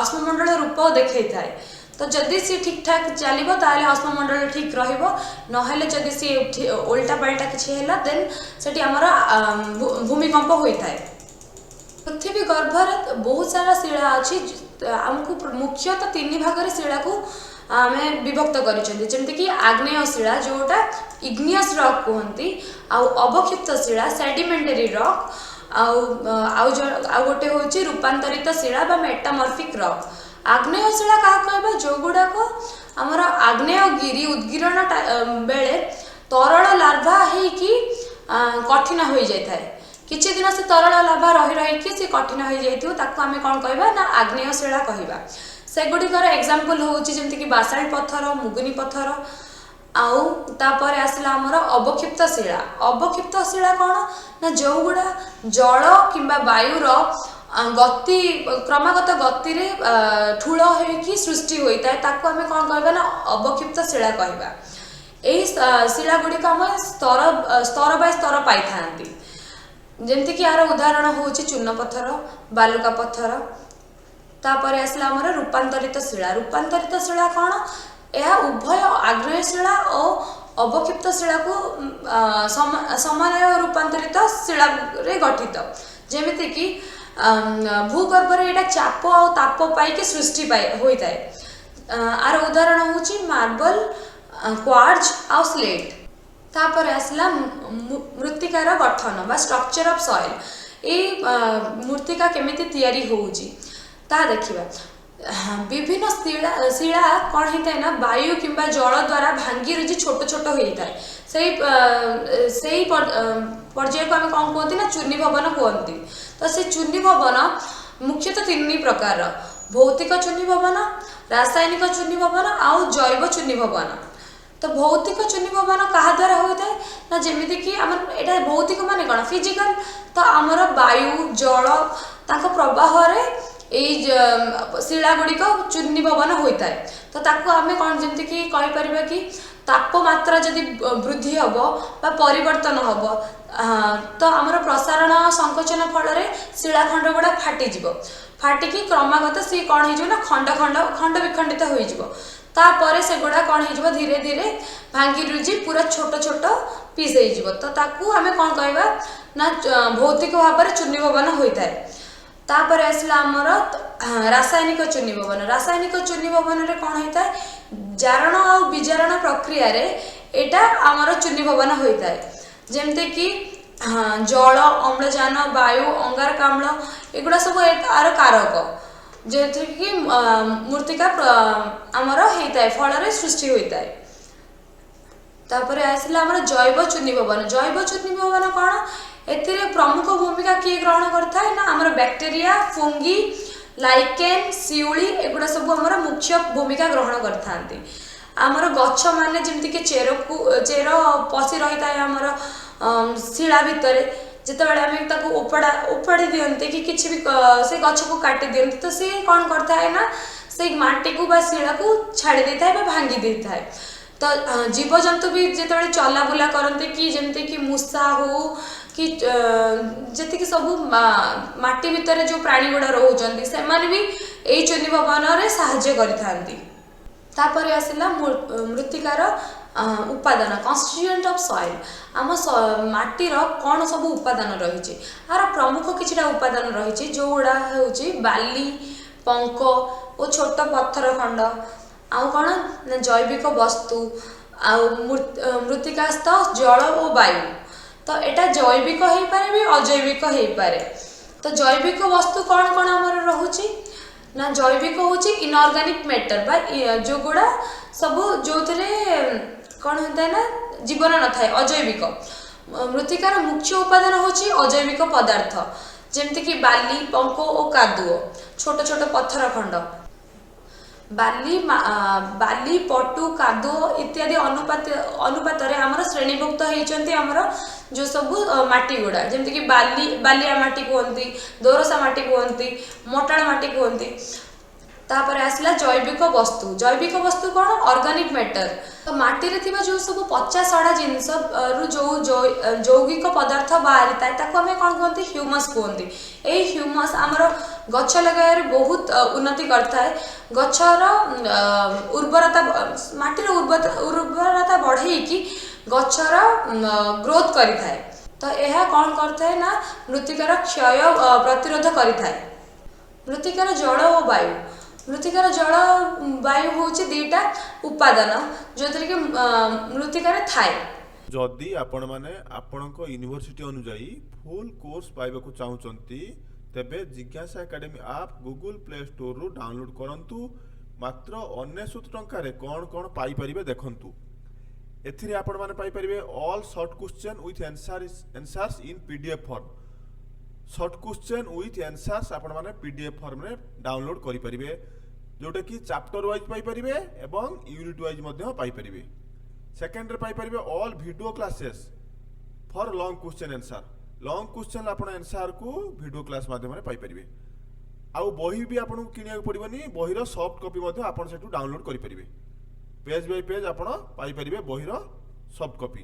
ଅଶ୍ମମଣ୍ଡଳ ରୂପ ଦେଖେଇଥାଏ। ତ ଯଦି ସିଏ ଠିକ୍ ଠାକ୍ ଚାଲିବ, ତାହେଲେ ଅଶ୍ମମଣ୍ଡଳ ଠିକ୍ ରହିବ। ନହେଲେ ଯଦି ସିଏ ଓଲଟା ପାଲଟା କିଛି ହେଲା, ଦେନ୍ ସେଠି ଆମର ଭୂମିକମ୍ପ ହୋଇଥାଏ। ପୃଥିବୀ ଗର୍ଭରେ ବହୁତ ସାରା ଶିଳା ଅଛି। ଆମକୁ ମୁଖ୍ୟତଃ ତିନି ଭାଗରେ ଶିଳାକୁ ଆମେ ବିଭକ୍ତ କରିଛନ୍ତି, ଯେମିତିକି ଆଗ୍ନେୟ ଶିଳା, ଯେଉଁଟା ଇଗ୍ନିୟସ୍ ରକ୍ କୁହନ୍ତି, ଆଉ ଅବକ୍ଷିପ୍ତ ଶିଳା, ସେଡିମେଣ୍ଟାରୀ ରକ୍, ଆଉ ଆଉ ଆଉ ଗୋଟେ ହେଉଛି ରୂପାନ୍ତରିତ ଶିଳା ବା ମେଟାମର୍ଫିକ୍ ରକ୍। ଆଗ୍ନେୟ ଶିଳା କାହାକୁ କହିବା? ଯେଉଁଗୁଡ଼ାକ ଆମର ଆଗ୍ନେୟଗିରି ଉଦ୍ଗୀରଣ ବେଳେ ତରଳ ଲାଭା ହେଇକି କଠିନ ହୋଇଯାଇଥାଏ। କିଛି ଦିନ ସେ ତରଳ ଲାଭା ରହି ରହିକି ସେ କଠିନ ହୋଇଯାଇଥିବ, ତାକୁ ଆମେ କ'ଣ କହିବା ନା ଆଗ୍ନେୟ ଶିଳା କହିବା। ସେଗୁଡ଼ିକର ଏକ୍ଜାମ୍ପଲ୍ ହେଉଛି ଯେମିତିକି ବାସାଲ୍ଟ ପଥର, ମୁଗୁନି ପଥର। ଆଉ ତାପରେ ଆସିଲା ଆମର ଅବକ୍ଷିପ୍ତ ଶିଳା। ଅବକ୍ଷିପ୍ତ ଶିଳା କ'ଣ ନା ଯେଉଁଗୁଡ଼ା ଜଳ କିମ୍ବା ବାୟୁର ଗତି, କ୍ରମାଗତ ଗତିରେ ଠୁଳ ହୋଇକି ସୃଷ୍ଟି ହୋଇଥାଏ, ତାକୁ ଆମେ କ'ଣ କହିବା ନା ଅବକ୍ଷିପ୍ତ ଶିଳା କହିବା। ଏହି ଶିଳା ଗୁଡ଼ିକ ଆମେ ସ୍ତର ସ୍ତର ବାଇ ସ୍ତର ପାଇଥାନ୍ତି। ଯେମିତିକି ଏହାର ଉଦାହରଣ ହେଉଛି ଚୂନ ପଥର, ବାଲୁକା ପଥର। ତାପରେ ଆସିଲା ଆମର ରୂପାନ୍ତରିତ ଶିଳା। ରୂପାନ୍ତରିତ ଶିଳା କ'ଣ? ଏହା ଉଭୟ ଆଗ୍ନେୟ ଶିଳା ଓ ଅବକ୍ଷିପ୍ତ ଶିଳାକୁ ସମନ୍ୱୟ ରୂପାନ୍ତରିତ ଶିଳାରେ ଗଠିତ। ଯେମିତିକି ଭୂଗର୍ଭରେ ଏଇଟା ଚାପ ଆଉ ତାପ ପାଇକି ସୃଷ୍ଟି ହୋଇଥାଏ। ଆର ଉଦାହରଣ ହେଉଛି ମାର୍ବଲ, କ୍ୱାର୍ଜ ଆଉ ସ୍ଲେଟ୍। ତାପରେ ଆସିଲା ମୃତ୍ତିକାର ଗଠନ ବା ଷ୍ଟ୍ରକ୍ଚର ଅଫ୍ ସଏଲ୍। ଏଇ ମୃତ୍ତିକା କେମିତି ତିଆରି ହେଉଛି ତାହା ଦେଖିବା। ବିଭିନ୍ନ ଶିଳା ଶିଳା କ'ଣ ହେଇଥାଏ ନା ବାୟୁ କିମ୍ବା ଜଳ ଦ୍ୱାରା ଭାଙ୍ଗି ରୁଜି ଛୋଟ ଛୋଟ ହେଇଥାଏ। ସେଇ ସେଇ ପର୍ଯ୍ୟାୟକୁ ଆମେ କ'ଣ କୁହନ୍ତି ନା ଚୂର୍ଣ୍ଣୀଭବନ କୁହନ୍ତି। ତ ସେ ଚୂର୍ଣ୍ଣୀଭବନ ମୁଖ୍ୟତଃ ତିନି ପ୍ରକାରର: ଭୌତିକ ଚୂର୍ଣ୍ଣୀଭବନ, ରାସାୟନିକ ଚୂର୍ଣ୍ଣୀଭବନ ଆଉ ଜୈବ ଚୂର୍ଣ୍ଣୀଭବନ। ତ ଭୌତିକ ଚୂର୍ଣ୍ଣୀଭବନ କାହା ଦ୍ୱାରା ହୋଇଥାଏ ନା ଯେମିତିକି ଆମର ଏଇଟା ଭୌତିକ ମାନେ କ'ଣ? ଫିଜିକାଲ। ତ ଆମର ବାୟୁ, ଜଳ ତାଙ୍କ ପ୍ରବାହରେ ଏଇ ଶିଳା ଗୁଡ଼ିକ ଚୂର୍ଣ୍ଣୀଭବନ ହୋଇଥାଏ। ତ ତାକୁ ଆମେ କ'ଣ ଯେମିତିକି କହିପାରିବା କି ତାପମାତ୍ରା ଯଦି ବୃଦ୍ଧି ହେବ ବା ପରିବର୍ତ୍ତନ ହେବ, ତ ଆମର ପ୍ରସାରଣ ସଂକୋଚନ ଫଳରେ ଶିଳାଖଣ୍ଡ ଗୁଡ଼ା ଫାଟିଯିବ। ଫାଟିକି କ୍ରମାଗତ ସିଏ କ'ଣ ହେଇଯିବ ନା ଖଣ୍ଡ ଖଣ୍ଡ ଖଣ୍ଡ ବିଖଣ୍ଡିତ ହୋଇଯିବ। ତାପରେ ସେଗୁଡ଼ା କ'ଣ ହେଇଯିବ? ଧୀରେ ଧୀରେ ଭାଙ୍ଗି ରୁଜି ପୁରା ଛୋଟ ଛୋଟ ପିସ୍ ହେଇଯିବ। ତ ତାକୁ ଆମେ କ'ଣ କହିବା ନା ଭୌତିକ ଭାବରେ ଚୂର୍ଣ୍ଣୀଭବନ ହୋଇଥାଏ। ତାପରେ ଆସିଲା ଆମର ରାସାୟନିକ ଚୂର୍ଣ୍ଣୀଭବନ। ରାସାୟନିକ ଚୂର୍ଣ୍ଣୀଭବନରେ କ'ଣ ହେଇଥାଏ? ଜାରଣ ଆଉ ବିଜାରଣ ପ୍ରକ୍ରିୟାରେ ଏଇଟା ଆମର ଚୂର୍ଣ୍ଣୀଭବନ ହୋଇଥାଏ। ଯେମିତିକି ଜଳ, ଅମ୍ଳଜାନ, ବାୟୁ, ଅଙ୍ଗାରକାମ୍ଳ ଏଗୁଡ଼ା ସବୁ ଆର କାରକ, ଯେଉଁଥିରେ କି ମୃତ୍ତିକା ଆମର ହେଇଥାଏ, ଫଳରେ ସୃଷ୍ଟି ହୋଇଥାଏ। ତାପରେ ଆସିଲା ଆମର ଜୈବ ଚୂର୍ଣ୍ଣୀଭବନ। ଜୈବ ଚୂର୍ଣ୍ଣୀଭବନ କ'ଣ? ଏଥିରେ ପ୍ରମୁଖ ଭୂମିକା କିଏ ଗ୍ରହଣ କରିଥାଏ ନା ଆମର ବ୍ୟାକ୍ଟେରିଆ, ଫୁଙ୍ଗି, ଲାଇକେନ୍, ଶିଉଳି ଏଗୁଡ଼ା ସବୁ ଆମର ମୁଖ୍ୟ ଭୂମିକା ଗ୍ରହଣ କରିଥାନ୍ତି। ଆମର ଗଛମାନେ ଯେମିତିକି ଚେରକୁ ଚେର ପଶି ରହିଥାଏ ଆମର ଶିଳା ଭିତରେ, ଯେତେବେଳେ ଆମେ ତାକୁ ଉପାଡ଼ି ଦିଅନ୍ତି କି କିଛି ବି ସେ ଗଛକୁ କାଟି ଦିଅନ୍ତି, ତ ସିଏ କ'ଣ କରିଥାଏ ନା ସେଇ ମାଟିକୁ ବା ଶିଳାକୁ ଛାଡ଼ି ଦେଇଥାଏ ବା ଭାଙ୍ଗି ଦେଇଥାଏ। ତ ଜୀବଜନ୍ତୁ ବି ଯେତେବେଳେ ଚଲାବୁଲା କରନ୍ତି କି ଯେମିତିକି ମୂଷା ହଉ କି ଯେତିକି ସବୁ ମାଟି ଭିତରେ ଯେଉଁ ପ୍ରାଣୀ ଗୁଡ଼ା ରହୁଛନ୍ତି, ସେମାନେ ବି ଏଇ ଚୂର୍ଣ୍ଣୀଭବନରେ ସାହାଯ୍ୟ କରିଥାନ୍ତି। ତାପରେ ଆସିଲା ମୃତ୍ତିକାର ଉପାଦାନ, କନଷ୍ଟିଟ୍ୟୁଏଣ୍ଟ ଅଫ୍ ସଏଲ୍। ଆମ ମାଟିର କ'ଣ ସବୁ ଉପାଦାନ ରହିଛି? ଆର ପ୍ରମୁଖ କିଛିଟା ଉପାଦାନ ରହିଛି, ଯେଉଁଗୁଡ଼ା ହେଉଛି ବାଲି, ପଙ୍କ ଓ ଛୋଟ ପଥର ଖଣ୍ଡ, ଆଉ କ'ଣ ନା ଜୈବିକ ବସ୍ତୁ ଆଉ ମୃତ୍ତିକାସ୍ଥ ଜଳ ଓ ବାୟୁ। ତ ଏଇଟା ଜୈବିକ ହେଇପାରେ ବି ଅଜୈବିକ ହେଇପାରେ। ତ ଜୈବିକ ବସ୍ତୁ କ'ଣ କ'ଣ ଆମର ରହୁଛି ନା ଜୈବିକ ହେଉଛି ଇନଅର୍ଗାନିକ୍ ମ୍ୟାଟର ବା ଯେଉଁଗୁଡ଼ା ସବୁ ଯେଉଁଥିରେ କ'ଣ ହୋଇଥାଏ ନା ଜୀବନ ନଥାଏ, ଅଜୈବିକ। ମୃତ୍ତିକାର ମୁଖ୍ୟ ଉପାଦାନ ହେଉଛି ଅଜୈବିକ ପଦାର୍ଥ, ଯେମିତିକି ବାଲି, ପଙ୍କ ଓ କାଦୁଅ, ଛୋଟ ଛୋଟ ପଥର ଖଣ୍ଡ। ବାଲି, ପଟୁ, କାଦୁଅ ଇତ୍ୟାଦି ଅନୁପାତରେ ଆମର ଶ୍ରେଣୀଭୁକ୍ତ ହେଇଛନ୍ତି ଆମର ଯେଉଁ ସବୁ ମାଟି ଗୁଡ଼ା। ଯେମିତିକି ବାଲିଆ ମାଟି କୁହନ୍ତି, ଦୋରସା ମାଟି କୁହନ୍ତି, ମୋଟାଳ ମାଟି କୁହନ୍ତି। ତାପରେ ଆସିଲା ଜୈବିକ ବସ୍ତୁ। ଜୈବିକ ବସ୍ତୁ କ'ଣ? Organic matter. ତ ମାଟିରେ ଥିବା ଯେଉଁ ସବୁ ପଚା ସଢ଼ା ଜିନିଷ ରୁ ଯେଉଁ ଯୌଗିକ ପଦାର୍ଥ ବାହାରିଥାଏ, ତାକୁ ଆମେ କ'ଣ କୁହନ୍ତି? ହ୍ୟୁମସ୍ କୁହନ୍ତି। ଏଇ ହ୍ୟୁମସ୍ ଆମର ଗଛ ଲଗାଇବାରେ ବହୁତ ଉନ୍ନତି କରିଥାଏ। ଗଛର ଉର୍ବରତା, ମାଟିର ଉର୍ବରତା ବଢ଼େଇକି ଗଛର ଗ୍ରୋଥ୍ କରିଥାଏ। ତ ଏହା କ'ଣ କରିଥାଏ ନା ମୃତ୍ତିକାର କ୍ଷୟ ପ୍ରତିରୋଧ କରିଥାଏ। ମୃତ୍ତିକାର ଜଳ ଓ ବାୟୁ। ମୃତ୍ତିକାର ଜଳ, ବାୟୁ ହେଉଛି ଦୁଇଟା ଉପାଦାନ ଯେଉଁଥିରେ କି ମୃତ୍ତିକାରେ ଥାଏ। ଯଦି ଆପଣମାନେ ଆପଣଙ୍କ ୟୁନିଭର୍ସିଟି ଅନୁଯାୟୀ ଫୁଲ୍ କୋର୍ସ ପାଇବାକୁ ଚାହୁଁଛନ୍ତି, ତେବେ ଜିଜ୍ଞାସା ଏକାଡେମୀ ଆପ୍ ଗୁଗୁଲ୍ ପ୍ଲେ ଷ୍ଟୋରରୁ ଡାଉନଲୋଡ୍ କରନ୍ତୁ। ମାତ୍ର 99 ଟଙ୍କାରେ କ'ଣ କ'ଣ ପାଇପାରିବେ ଦେଖନ୍ତୁ। ଏଥିରେ ଆପଣମାନେ ପାଇପାରିବେ all short question with answers in PDF form। Short question with answers ଆପଣମାନେ ପିଡିଏଫ୍ ଫର୍ମରେ ଡାଉନଲୋଡ୍ କରିପାରିବେ, ଯେଉଁଟାକି ଚାପ୍ଟର ୱାଇଜ୍ ପାଇପାରିବେ ଏବଂ ୟୁନିଟ୍ ୱାଇଜ୍ ମଧ୍ୟ ପାଇପାରିବେ। ସେକେଣ୍ଡରେ ପାଇପାରିବେ all video classes for long question answer। Long question ଆପଣ ଆନ୍ସର୍କୁ ଭିଡ଼ିଓ କ୍ଲାସ୍ ମାଧ୍ୟମରେ ପାଇପାରିବେ। ଆଉ ବହି ବି ଆପଣଙ୍କୁ କିଣିବାକୁ ପଡ଼ିବନି। ବହିର ସଫ୍ଟ କପି ମଧ୍ୟ ଆପଣ ସେଠୁ ଡାଉନଲୋଡ୍ କରିପାରିବେ। ପେଜ୍ ବାଇ ପେଜ୍ ଆପଣ ପାଇପାରିବେ ବହିର ସଫ୍ଟ କପି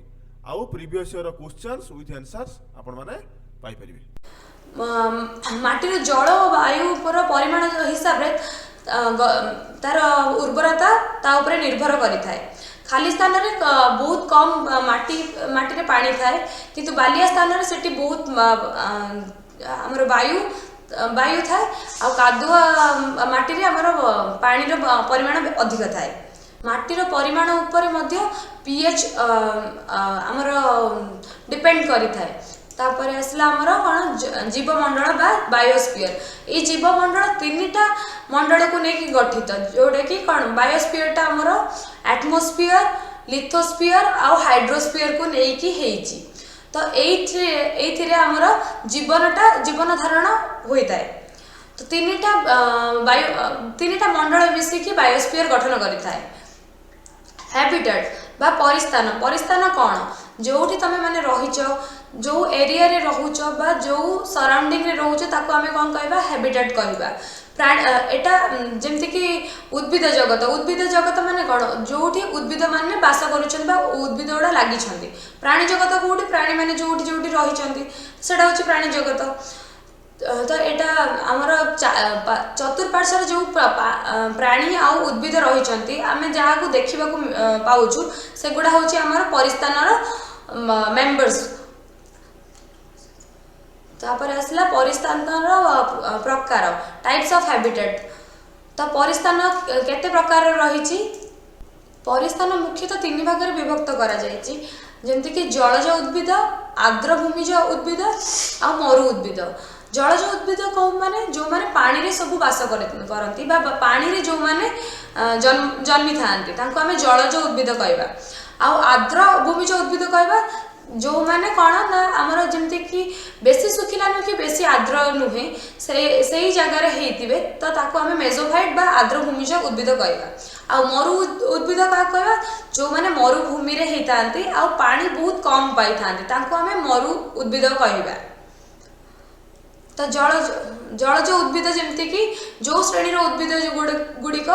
ଆଉ previous year questions with answers ଆପଣମାନେ ପାଇପାରିବେ। ମାଟିର ଜଳ ଓ ବାୟୁ ଉପର ପରିମାଣ ହିସାବରେ ତାର ଉର୍ବରତା ତା ଉପରେ ନିର୍ଭର କରିଥାଏ। ଖାଲି ସ୍ଥାନରେ ବହୁତ କମ୍ ମାଟିରେ ପାଣି ଥାଏ, କିନ୍ତୁ ବାଲିଆ ସ୍ଥାନରେ ସେଠି ବହୁତ ଆମର ବାୟୁ ଥାଏ ଆଉ କାଦୁଆ ମାଟିରେ ଆମର ପାଣିର ପରିମାଣ ଅଧିକ ଥାଏ। ମାଟିର ପରିମାଣ ଉପରେ ମଧ୍ୟ ପିଏଚ୍ ଆମର ଡିପେଣ୍ଡ କରିଥାଏ। ତାପରେ ଆସିଲା ଆମର କ'ଣ ଜୀବମଣ୍ଡଳ ବା ବାୟୋସ୍ପିୟର। ଏଇ ଜୀବମଣ୍ଡଳ ତିନିଟା ମଣ୍ଡଳକୁ ନେଇକି ଗଠିତ, ଯୋଉଟାକି କ'ଣ, ବାୟୋସ୍ପିୟରଟା ଆମର ଆଟମୋସ୍ଫିୟର, ଲିଥୋସ୍ଫିୟର ଆଉ ହାଇଡ୍ରୋସ୍ଫିୟରକୁ ନେଇକି ହେଇଛି। ତ ଏଇଥିରେ ଆମର ଜୀବନ ଧାରଣ ହୋଇଥାଏ। ତ ତିନିଟା ମଣ୍ଡଳ ମିଶିକି ବାୟୋସ୍ଫିୟର ଗଠନ କରିଥାଏ। ହ୍ୟାବିଟାଟ୍ ବା ପରିସ୍ଥାନ। ପରିସ୍ଥାନ କ'ଣ? ଯୋଉଠି ତମେ ମାନେ ରହିଛ, ଯୋଉ ଏରିଆରେ ରହୁଛ ବା ଯୋଉ ସରାଉଣ୍ଡିଂରେ ରହୁଛ, ତାକୁ ଆମେ କ'ଣ କହିବା? ହ୍ୟାବିଟାଟ୍ କହିବା। ଏଟା ଯେମିତିକି ଉଦ୍ଭିଦ ଜଗତ। ଉଦ୍ଭିଦ ଜଗତ ମାନେ କ'ଣ? ଯୋଉଠି ଉଦ୍ଭିଦ ମାନେ ବାସ କରୁଛନ୍ତି ବା ଉଦ୍ଭିଦ ଗୁଡ଼ା ଲାଗିଛନ୍ତି। ପ୍ରାଣୀ ଜଗତ କୋଉଠି? ପ୍ରାଣୀମାନେ ଯୋଉଠି ଯୋଉଠି ରହିଛନ୍ତି, ସେଟା ହେଉଛି ପ୍ରାଣୀ ଜଗତ। ତ ଏଇଟା ଆମର ଚତୁଃପାର୍ଶ୍ୱରେ ଯୋଉ ପ୍ରାଣୀ ଆଉ ଉଦ୍ଭିଦ ରହିଛନ୍ତି, ଆମେ ଯାହାକୁ ଦେଖିବାକୁ ପାଉଛୁ, ସେଗୁଡ଼ା ହେଉଛି ଆମର ପରିସ୍ଥାନର ମେମ୍ବର୍ସ। ତାପରେ ଆସିଲା ପରିସ୍ଥାନର ପ୍ରକାର, ଟାଇପ୍ସ ଅଫ୍ ହ୍ୟାବିଟାଟ୍। ତ ପରିସ୍ଥାନ କେତେ ପ୍ରକାରର ରହିଛି? ପରିସ୍ଥାନ ମୁଖ୍ୟତଃ ତିନି ଭାଗରେ ବିଭକ୍ତ କରାଯାଇଛି, ଯେମିତିକି ଜଳଜ ଉଦ୍ଭିଦ, ଆର୍ଦ୍ରଭୂମିଜ ଉଦ୍ଭିଦ ଆଉ ମରୁ ଉଦ୍ଭିଦ। ଜଳଜ ଉଦ୍ଭିଦ କେଉଁମାନେ? ଯେଉଁମାନେ ପାଣିରେ ସବୁ ବାସ କରନ୍ତି ବା ପାଣିରେ ଯେଉଁମାନେ ଜନ୍ମିଥାନ୍ତି, ତାଙ୍କୁ ଆମେ ଜଳଜ ଉଦ୍ଭିଦ କହିବା। ଆଉ ଆର୍ଦ୍ର ଭୂମିଜ ଉଦ୍ଭିଦ କହିବା ଯେଉଁମାନେ କ'ଣ ନା ଆମର ଯେମିତିକି ବେଶୀ ଶୁଖିଲା ନୁହେଁ କି ବେଶୀ ଆର୍ଦ୍ର ନୁହେଁ, ସେଇ ଜାଗାରେ ହେଇଥିବେ, ତ ତାକୁ ଆମେ ମେଜୋଫାଇଟ୍ ବା ଆର୍ଦ୍ରଭୂମିଜ ଉଦ୍ଭିଦ କହିବା। ଆଉ ମରୁ ଉଦ୍ଭିଦ କାହାକୁ କହିବା? ଯେଉଁମାନେ ମରୁଭୂମିରେ ହେଇଥାନ୍ତି ଆଉ ପାଣି ବହୁତ କମ୍ ପାଇଥାନ୍ତି, ତାଙ୍କୁ ଆମେ ମରୁ ଉଦ୍ଭିଦ କହିବା। ତ ଜଳଜ ଉଦ୍ଭିଦ ଯେମିତିକି ଯେଉଁ ଶ୍ରେଣୀର ଉଦ୍ଭିଦ ଗୁଡ଼ିକ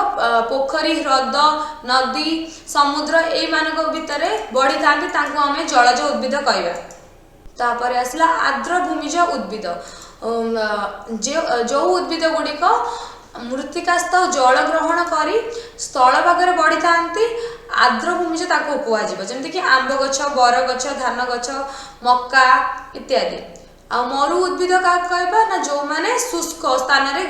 ପୋଖରୀ, ହ୍ରଦ, ନଦୀ, ସମୁଦ୍ର ଏଇମାନଙ୍କ ଭିତରେ ବଢ଼ିଥାନ୍ତି, ତାଙ୍କୁ ଆମେ ଜଳଜ ଉଦ୍ଭିଦ କହିବା। ତାପରେ ଆସିଲା ଆର୍ଦ୍ରଭୂମିଜ ଉଦ୍ଭିଦ। ଯେଉଁ ଉଦ୍ଭିଦ ଗୁଡ଼ିକ ମୃତ୍ତିକାସ୍ଥ ଜଳ ଗ୍ରହଣ କରି ସ୍ଥଳ ଭାଗରେ ବଢ଼ିଥାନ୍ତି, ଆର୍ଦ୍ରଭୂମିଜ ତାକୁ କୁହାଯିବ। ଯେମିତିକି ଆମ୍ବ ଗଛ, ବର ଗଛ, ଧାନ ଗଛ, ମକା ଇତ୍ୟାଦି। ଆଉ ମରୁ ଉଦ୍ଭିଦ କାହାକୁ କହିବା ନା ଯେଉଁମାନେ ଶୁଷ୍କ ସ୍ଥାନରେ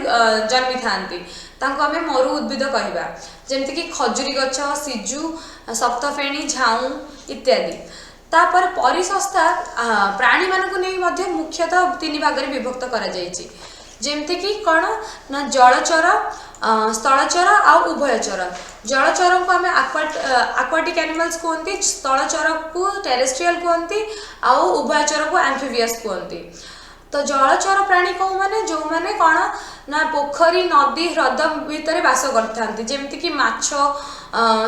ଜନ୍ମିଥାନ୍ତି, ତାଙ୍କୁ ଆମେ ମରୁ ଉଦ୍ଭିଦ କହିବା। ଯେମିତିକି ଖଜୁରୀ ଗଛ, ସିଜୁ, ସପ୍ତଫେଣୀ, ଝାଉଁ ଇତ୍ୟାଦି। ତାପରେ ପରିସଂସ୍ଥା ପ୍ରାଣୀମାନଙ୍କୁ ନେଇ ମଧ୍ୟ ମୁଖ୍ୟତଃ ତିନି ଭାଗରେ ବିଭକ୍ତ କରାଯାଇଛି। ଯେମିତିକି କ'ଣ ନା ଜଳଚର, ସ୍ଥଳଚର ଆଉ ଉଭୟଚର। ଜଳଚରଙ୍କୁ ଆମେ ଆକ୍ୱାଟିକ୍ ଆନିମାଲ୍ସ କୁହନ୍ତି, ସ୍ଥଳଚରକୁ ଟେରେଷ୍ଟ୍ରିଆଲ କୁହନ୍ତି ଆଉ ଉଭୟଚରକୁ ଆମ୍ଫିବିୟସ୍ କୁହନ୍ତି। ତ ଜଳଚର ପ୍ରାଣୀ କେଉଁମାନେ? ଯେଉଁମାନେ କ'ଣ ନା ପୋଖରୀ, ନଦୀ, ହ୍ରଦ ଭିତରେ ବାସ କରିଥାନ୍ତି, ଯେମିତିକି ମାଛ,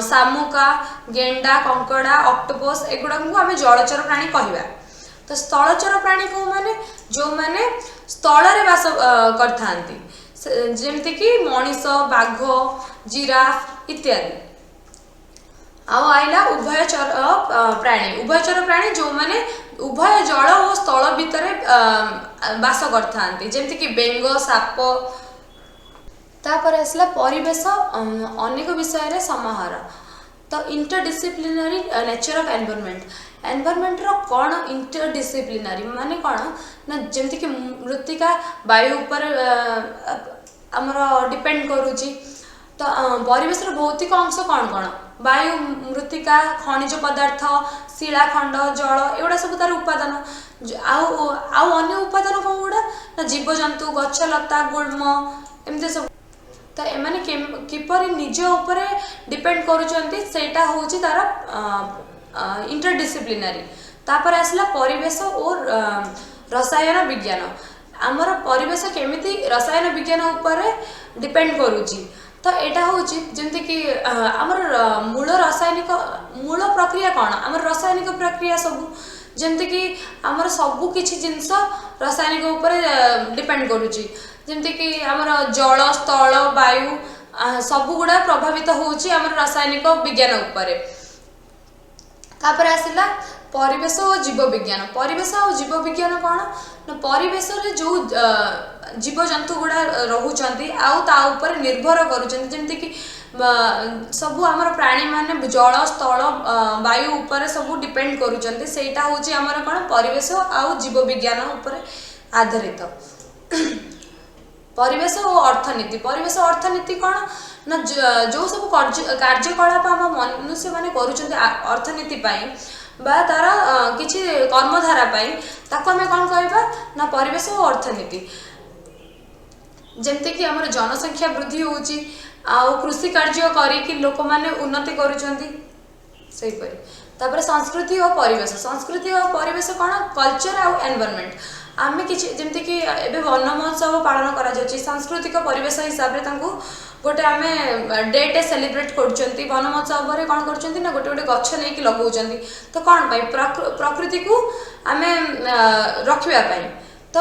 ଶାମୁକା, ଗେଣ୍ଡା, କଙ୍କଡ଼ା, ଅକ୍ଟୋପସ୍, ଏଗୁଡ଼ାକୁ ଆମେ ଜଳଚର ପ୍ରାଣୀ କହିବା। ତ ସ୍ଥଳଚର ପ୍ରାଣୀ କେଉଁମାନେ? ଯେଉଁମାନେ ସ୍ଥଳରେ ବାସ କରିଥାନ୍ତି, ଯେମିତିକି ମଣିଷ, ବାଘ, ଜିରାଫ ଇତ୍ୟାଦି। ଆଉ ଆଇଲା ଉଭୟଚର ପ୍ରାଣୀ। ଉଭୟଚର ପ୍ରାଣୀ ଯେଉଁମାନେ ଉଭୟ ଜଳ ଓ ସ୍ଥଳ ଭିତରେ ବାସ କରିଥାନ୍ତି, ଯେମିତିକି ବେଙ୍ଗ, ସାପ। ତାପରେ ଆସିଲା ପରିବେଶ ଅନେକ ବିଷୟରେ ସମାହାର। ତ ଇଣ୍ଟରଡିସିପ୍ଲିନାରୀ ନେଚର ଅଫ୍ ଏନଭାରମେଣ୍ଟ। ଏନଭାରମେଣ୍ଟର କ'ଣ ଇଣ୍ଟରଡିସିପ୍ଲିନାରୀ ମାନେ କ'ଣ ନା ଯେମିତିକି ମୃତ୍ତିକା ବାୟୁ ଉପରେ ଆମର ଡିପେଣ୍ଡ କରୁଛି। ତ ପରିବେଶର ଭୌତିକ ଅଂଶ କ'ଣ କ'ଣ? ବାୟୁ, ମୃତ୍ତିକା, ଖଣିଜ ପଦାର୍ଥ, ଶିଳାଖଣ୍ଡ, ଜଳ, ଏଗୁଡ଼ା ସବୁ ତାର ଉପାଦାନ। ଆଉ ଆଉ ଅନ୍ୟ ଉପାଦାନ କ'ଣ ଗୁଡ଼ା ନା ଜୀବଜନ୍ତୁ, ଗଛଲତା, ଗୁଳ୍ମ, ଏମିତି ସବୁ। ତ ଏମାନେ କିପରି ନିଜ ଉପରେ ଡିପେଣ୍ଡ କରୁଛନ୍ତି, ସେଇଟା ହେଉଛି ତାର ଇଣ୍ଟରଡିସିପ୍ଲିନାରୀ। ତାପରେ ଆସିଲା ପରିବେଶ ଓ ରସାୟନ ବିଜ୍ଞାନ। ଆମର ପରିବେଶ କେମିତି ରସାୟନ ବିଜ୍ଞାନ ଉପରେ ଡିପେଣ୍ଡ କରୁଛି? ତ ଏଇଟା ହେଉଛି ଯେମିତିକି ଆମର ମୂଳ ରାସାୟନିକ, ମୂଳ ପ୍ରକ୍ରିୟା କ'ଣ? ଆମର ରାସାୟନିକ ପ୍ରକ୍ରିୟା ସବୁ, ଯେମିତିକି ଆମର ସବୁ କିଛି ଜିନିଷ ରାସାୟନିକ ଉପରେ ଡିପେଣ୍ଡ କରୁଛି। ଯେମିତିକି ଆମର ଜଳ, ସ୍ଥଳ, ବାୟୁ ସବୁଗୁଡ଼ା ପ୍ରଭାବିତ ହେଉଛି ଆମର ରାସାୟନିକ ବିଜ୍ଞାନ ଉପରେ। ତାପରେ ଆସିଲା ପରିବେଶ ଓ ଜୀବ ବିଜ୍ଞାନ। ପରିବେଶ ଆଉ ଜୀବ ବିଜ୍ଞାନ କ'ଣ ନା ପରିବେଶରେ ଯେଉଁ ଜୀବଜନ୍ତୁ ଗୁଡ଼ା ରହୁଛନ୍ତି ଆଉ ତା ଉପରେ ନିର୍ଭର କରୁଛନ୍ତି, ଯେମିତିକି ସବୁ ଆମର ପ୍ରାଣୀମାନେ ଜଳ, ସ୍ଥଳ, ବାୟୁ ଉପରେ ସବୁ ଡିପେଣ୍ଡ କରୁଛନ୍ତି, ସେଇଟା ହେଉଛି ଆମର କ'ଣ, ପରିବେଶ ଆଉ ଜୀବ ବିଜ୍ଞାନ ଉପରେ ଆଧାରିତ। ପରିବେଶ ଓ ଅର୍ଥନୀତି। ପରିବେଶ ଅର୍ଥନୀତି କ'ଣ ନା ଯେଉଁ ସବୁ କାର୍ଯ୍ୟକଳାପ ଆମ ମନୁଷ୍ୟମାନେ କରୁଛନ୍ତି ଅର୍ଥନୀତି ପାଇଁ ବା ତାର କିଛି କର୍ମଧାରା ପାଇଁ, ତାକୁ ଆମେ କ'ଣ କହିବା ନା ପରିବେଶ ଓ ଅର୍ଥନୀତି। ଯେମିତିକି ଆମର ଜନସଂଖ୍ୟା ବୃଦ୍ଧି ହେଉଛି ଆଉ କୃଷି କାର୍ଯ୍ୟ କରିକି ଲୋକମାନେ ଉନ୍ନତି କରୁଛନ୍ତି, ସେହିପରି। ତାପରେ ସଂସ୍କୃତି ଓ ପରିବେଶ। ସଂସ୍କୃତି ଓ ପରିବେଶ କ'ଣ? କଲଚର ଆଉ ଏନଭାରମେଣ୍ଟ। ଆମେ କିଛି ଯେମିତିକି ଏବେ ବନ ମହୋତ୍ସବ ପାଳନ କରାଯାଉଛି, ସାଂସ୍କୃତିକ ପରିବେଶ ହିସାବରେ ତାଙ୍କୁ ଗୋଟେ ଆମେ ଡେଟେ ସେଲିବ୍ରେଟ୍ କରୁଛନ୍ତି। ବନ ମହୋତ୍ସବରେ କ'ଣ କରୁଛନ୍ତି ନା ଗୋଟେ ଗୋଟେ ଗଛ ନେଇକି ଲଗାଉଛନ୍ତି। ତ କ'ଣ ପାଇଁ? ପ୍ରକୃତିକୁ ଆମେ ରଖିବା ପାଇଁ। ତ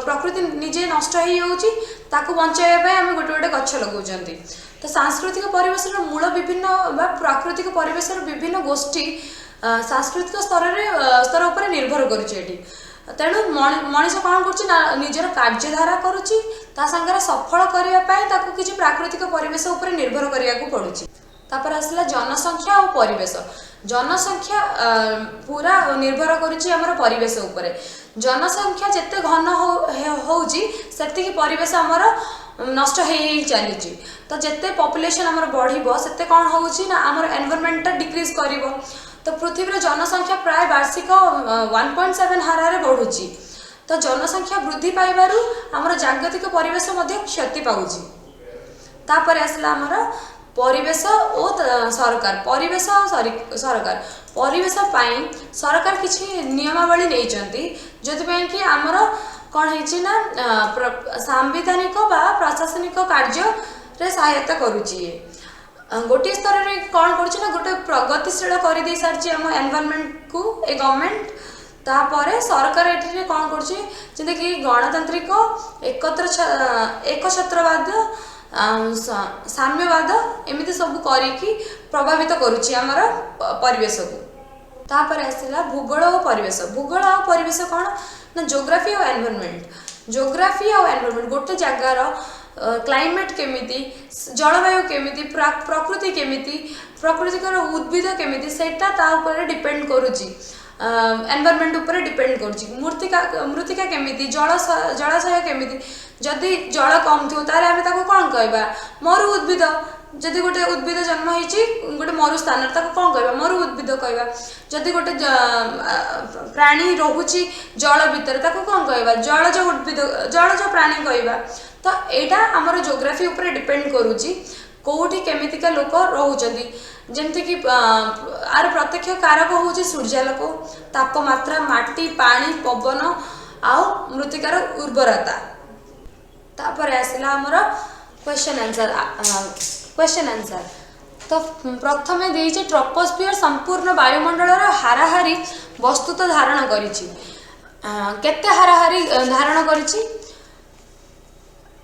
ପ୍ରକୃତି ନିଜେ ନଷ୍ଟ ହେଇଯାଉଛି, ତାକୁ ବଞ୍ଚାଇବା ପାଇଁ ଆମେ ଗୋଟେ ଗୋଟେ ଗଛ ଲଗାଉଛନ୍ତି। ତ ସାଂସ୍କୃତିକ ପରିବେଶର ମୂଳ ବିଭିନ୍ନ ବା ପ୍ରାକୃତିକ ପରିବେଶର ବିଭିନ୍ନ ଗୋଷ୍ଠୀ ସାଂସ୍କୃତିକ ସ୍ତର ଉପରେ ନିର୍ଭର କରୁଛି ଏଠି। ତେଣୁ ମଣିଷ କ'ଣ କରୁଛି ନା ନିଜର କାର୍ଯ୍ୟଧାରା କରୁଛି, ତା ସାଙ୍ଗରେ ସଫଳ କରିବା ପାଇଁ ତାକୁ କିଛି ପ୍ରାକୃତିକ ପରିବେଶ ଉପରେ ନିର୍ଭର କରିବାକୁ ପଡୁଛି। ତାପରେ ଆସିଲା ଜନସଂଖ୍ୟା ଓ ପରିବେଶ। ଜନସଂଖ୍ୟା ପୁରା ନିର୍ଭର କରୁଛି ଆମର ପରିବେଶ ଉପରେ। ଜନସଂଖ୍ୟା ଯେତେ ଘନ ହେଉଛି, ସେତିକି ପରିବେଶ ଆମର ନଷ୍ଟ ହେଇ ହେଇ ଚାଲିଛି। ତ ଯେତେ ପପୁଲେସନ୍ ଆମର ବଢ଼ିବ, ସେତେ କ'ଣ ହେଉଛି ନା ଆମର ଏନଭାରମେଣ୍ଟଟା ଡିକ୍ରିଜ୍ କରିବ। ତ ପୃଥିବୀର ଜନସଂଖ୍ୟା ପ୍ରାୟ ବାର୍ଷିକ 1.7 ହାରରେ ବଢ଼ୁଛି। ତ ଜନସଂଖ୍ୟା ବୃଦ୍ଧି ପାଇବାରୁ ଆମର ଜାଗତିକ ପରିବେଶ ମଧ୍ୟ କ୍ଷତି ପାଉଛି। ତାପରେ ଆସିଲା ଆମର ପରିବେଶ ଓ ସରକାର। ପରିବେଶ ଆଉ ସରକାର। ପରିବେଶ ପାଇଁ ସରକାର କିଛି ନିୟମାବଳୀ ନେଇଛନ୍ତି, ଯେଉଁଥିପାଇଁ କି ଆମର କ'ଣ ହେଇଛି ନା ସାମ୍ବିଧାନିକ ବା ପ୍ରଶାସନିକ କାର୍ଯ୍ୟରେ ସହାୟତା କରୁଛି ଇଏ। ଗୋଟିଏ ସ୍ତରରେ କ'ଣ କରୁଛି ନା ଗୋଟେ ପ୍ରଗତିଶୀଳ କରିଦେଇ ସାରିଛି ଆମ ଏନଭାରମେଣ୍ଟକୁ ଏ ଗଭର୍ଣ୍ଣମେଣ୍ଟ। ତାପରେ ସରକାର ଏଠିରେ କ'ଣ କରୁଛି, ଯେମିତିକି ଗଣତାନ୍ତ୍ରିକ, ଏକତ୍ର ଏକଛତ୍ରବାଦ, ସାମ୍ୟବାଦ, ଏମିତି ସବୁ କରିକି ପ୍ରଭାବିତ କରୁଛି ଆମର ପରିବେଶକୁ। ତାପରେ ଆସିଲା ଭୂଗୋଳ ଓ ପରିବେଶ। ଭୂଗୋଳ ଆଉ ପରିବେଶ କ'ଣ ନା ଜୋଗ୍ରାଫି ଆଉ ଏନଭାରମେଣ୍ଟ। ଜୋଗ୍ରାଫି ଆଉ ଏନଭାରମେଣ୍ଟ, ଗୋଟେ ଜାଗାର କ୍ଲାଇମେଟ୍ କେମିତି, ଜଳବାୟୁ କେମିତି, ପ୍ରକୃତି କେମିତି, ପ୍ରକୃତିକର ଉଦ୍ଭିଦ କେମିତି, ସେଇଟା ତା ଉପରେ ଡିପେଣ୍ଡ କରୁଛି, ଏନଭାରମେଣ୍ଟ ଉପରେ ଡିପେଣ୍ଡ କରୁଛି। ମୃତ୍ତିକା କେମିତି, ଜଳାଶୟ କେମିତି। ଯଦି ଜଳ କମ୍ ଥିବ, ତାହେଲେ ଆମେ ତାକୁ କ'ଣ କହିବା? ମରୁ ଉଦ୍ଭିଦ। ଯଦି ଗୋଟେ ଉଦ୍ଭିଦ ଜନ୍ମ ହେଇଛି ଗୋଟେ ମରୁ ସ୍ଥାନରେ, ତାକୁ କ'ଣ କହିବା? ମରୁ ଉଦ୍ଭିଦ କହିବା। ଯଦି ଗୋଟେ ପ୍ରାଣୀ ରହୁଛି ଜଳ ଭିତରେ, ତାକୁ କ'ଣ କହିବା? ଜଳଜ ଉଦ୍ଭିଦ, ଜଳଜ ପ୍ରାଣୀ କହିବା। ତ ଏଇଟା ଆମର ଜୋଗ୍ରାଫି ଉପରେ ଡିପେଣ୍ଡ କରୁଛି, କୋଉଠି କେମିତିକା ଲୋକ ରହୁଛନ୍ତି। ଯେମିତିକି ଆର ପ୍ରତ୍ୟକ୍ଷ କାରକ ହେଉଛି ସୂର୍ଯ୍ୟାଲୋକ, ତାପମାତ୍ରା, ମାଟି, ପାଣି, ପବନ ଆଉ ମୃତ୍ତିକାର ଉର୍ବରତା। ତାପରେ ଆସିଲା ଆମର କ୍ୱେଶ୍ଚନ୍ ଆନ୍ସର୍। କ୍ୱେଶ୍ଚନ୍ ଆନ୍ସର୍ ତ ପ୍ରଥମେ ଦେଇଛି, ଟ୍ରପୋସ୍ଫିୟର ସମ୍ପୂର୍ଣ୍ଣ ବାୟୁମଣ୍ଡଳର ହାରାହାରି ବସ୍ତୁତ୍ୱ ଧାରଣ କରିଛି। କେତେ ହାରାହାରି ଧାରଣ କରିଛି?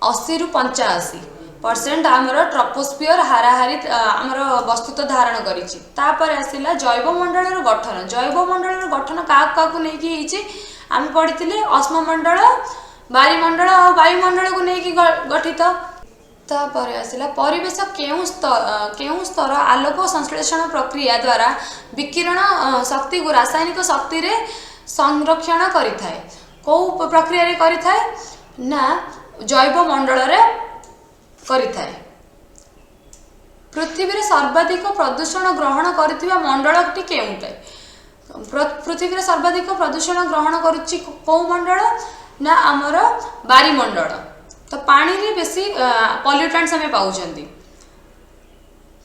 80ରୁ 85% ଆମର ଟ୍ରପୋସ୍ଫିୟର ହାରାହାରି ଆମର ବସ୍ତୁତ୍ୱ ଧାରଣ କରିଛି। ତାପରେ ଆସିଲା ଜୈବମଣ୍ଡଳର ଗଠନ। ଜୈବମଣ୍ଡଳର ଗଠନ କାହାକୁ କାହାକୁ ନେଇକି ହେଇଛି? ଆମେ ପଢ଼ିଥିଲେ, ଅଶ୍ମମଣ୍ଡଳ, ବାରିମଣ୍ଡଳ ଆଉ ବାୟୁମଣ୍ଡଳକୁ ନେଇକି ଗଠିତ। ତାପରେ ଆସିଲା ପରିବେଶ କେଉଁ ସ୍ତର ଆଲୋକ ସଂଶ୍ଳେଷଣ ପ୍ରକ୍ରିୟା ଦ୍ୱାରା ବିକିରଣ ଶକ୍ତିକୁ ରାସାୟନିକ ଶକ୍ତିରେ ସଂରକ୍ଷଣ କରିଥାଏ? କେଉଁ ପ୍ରକ୍ରିୟାରେ କରିଥାଏ ନା ଜୈବମଣ୍ଡଳରେ କରିଥାଏ। ପୃଥିବୀରେ ସର୍ବାଧିକ ପ୍ରଦୂଷଣ ଗ୍ରହଣ କରୁଥିବା ମଣ୍ଡଳଟି କେଉଁଟା? ପୃଥିବୀରେ ସର୍ବାଧିକ ପ୍ରଦୂଷଣ ଗ୍ରହଣ କରୁଛି କେଉଁ ମଣ୍ଡଳ ନା ଆମର ବାରିମଣ୍ଡଳ। ତ ପାଣିରେ ବେଶୀ ପଲ୍ୟୁଟାଣ୍ଟସ୍ ଆମେ ପାଉଛନ୍ତି।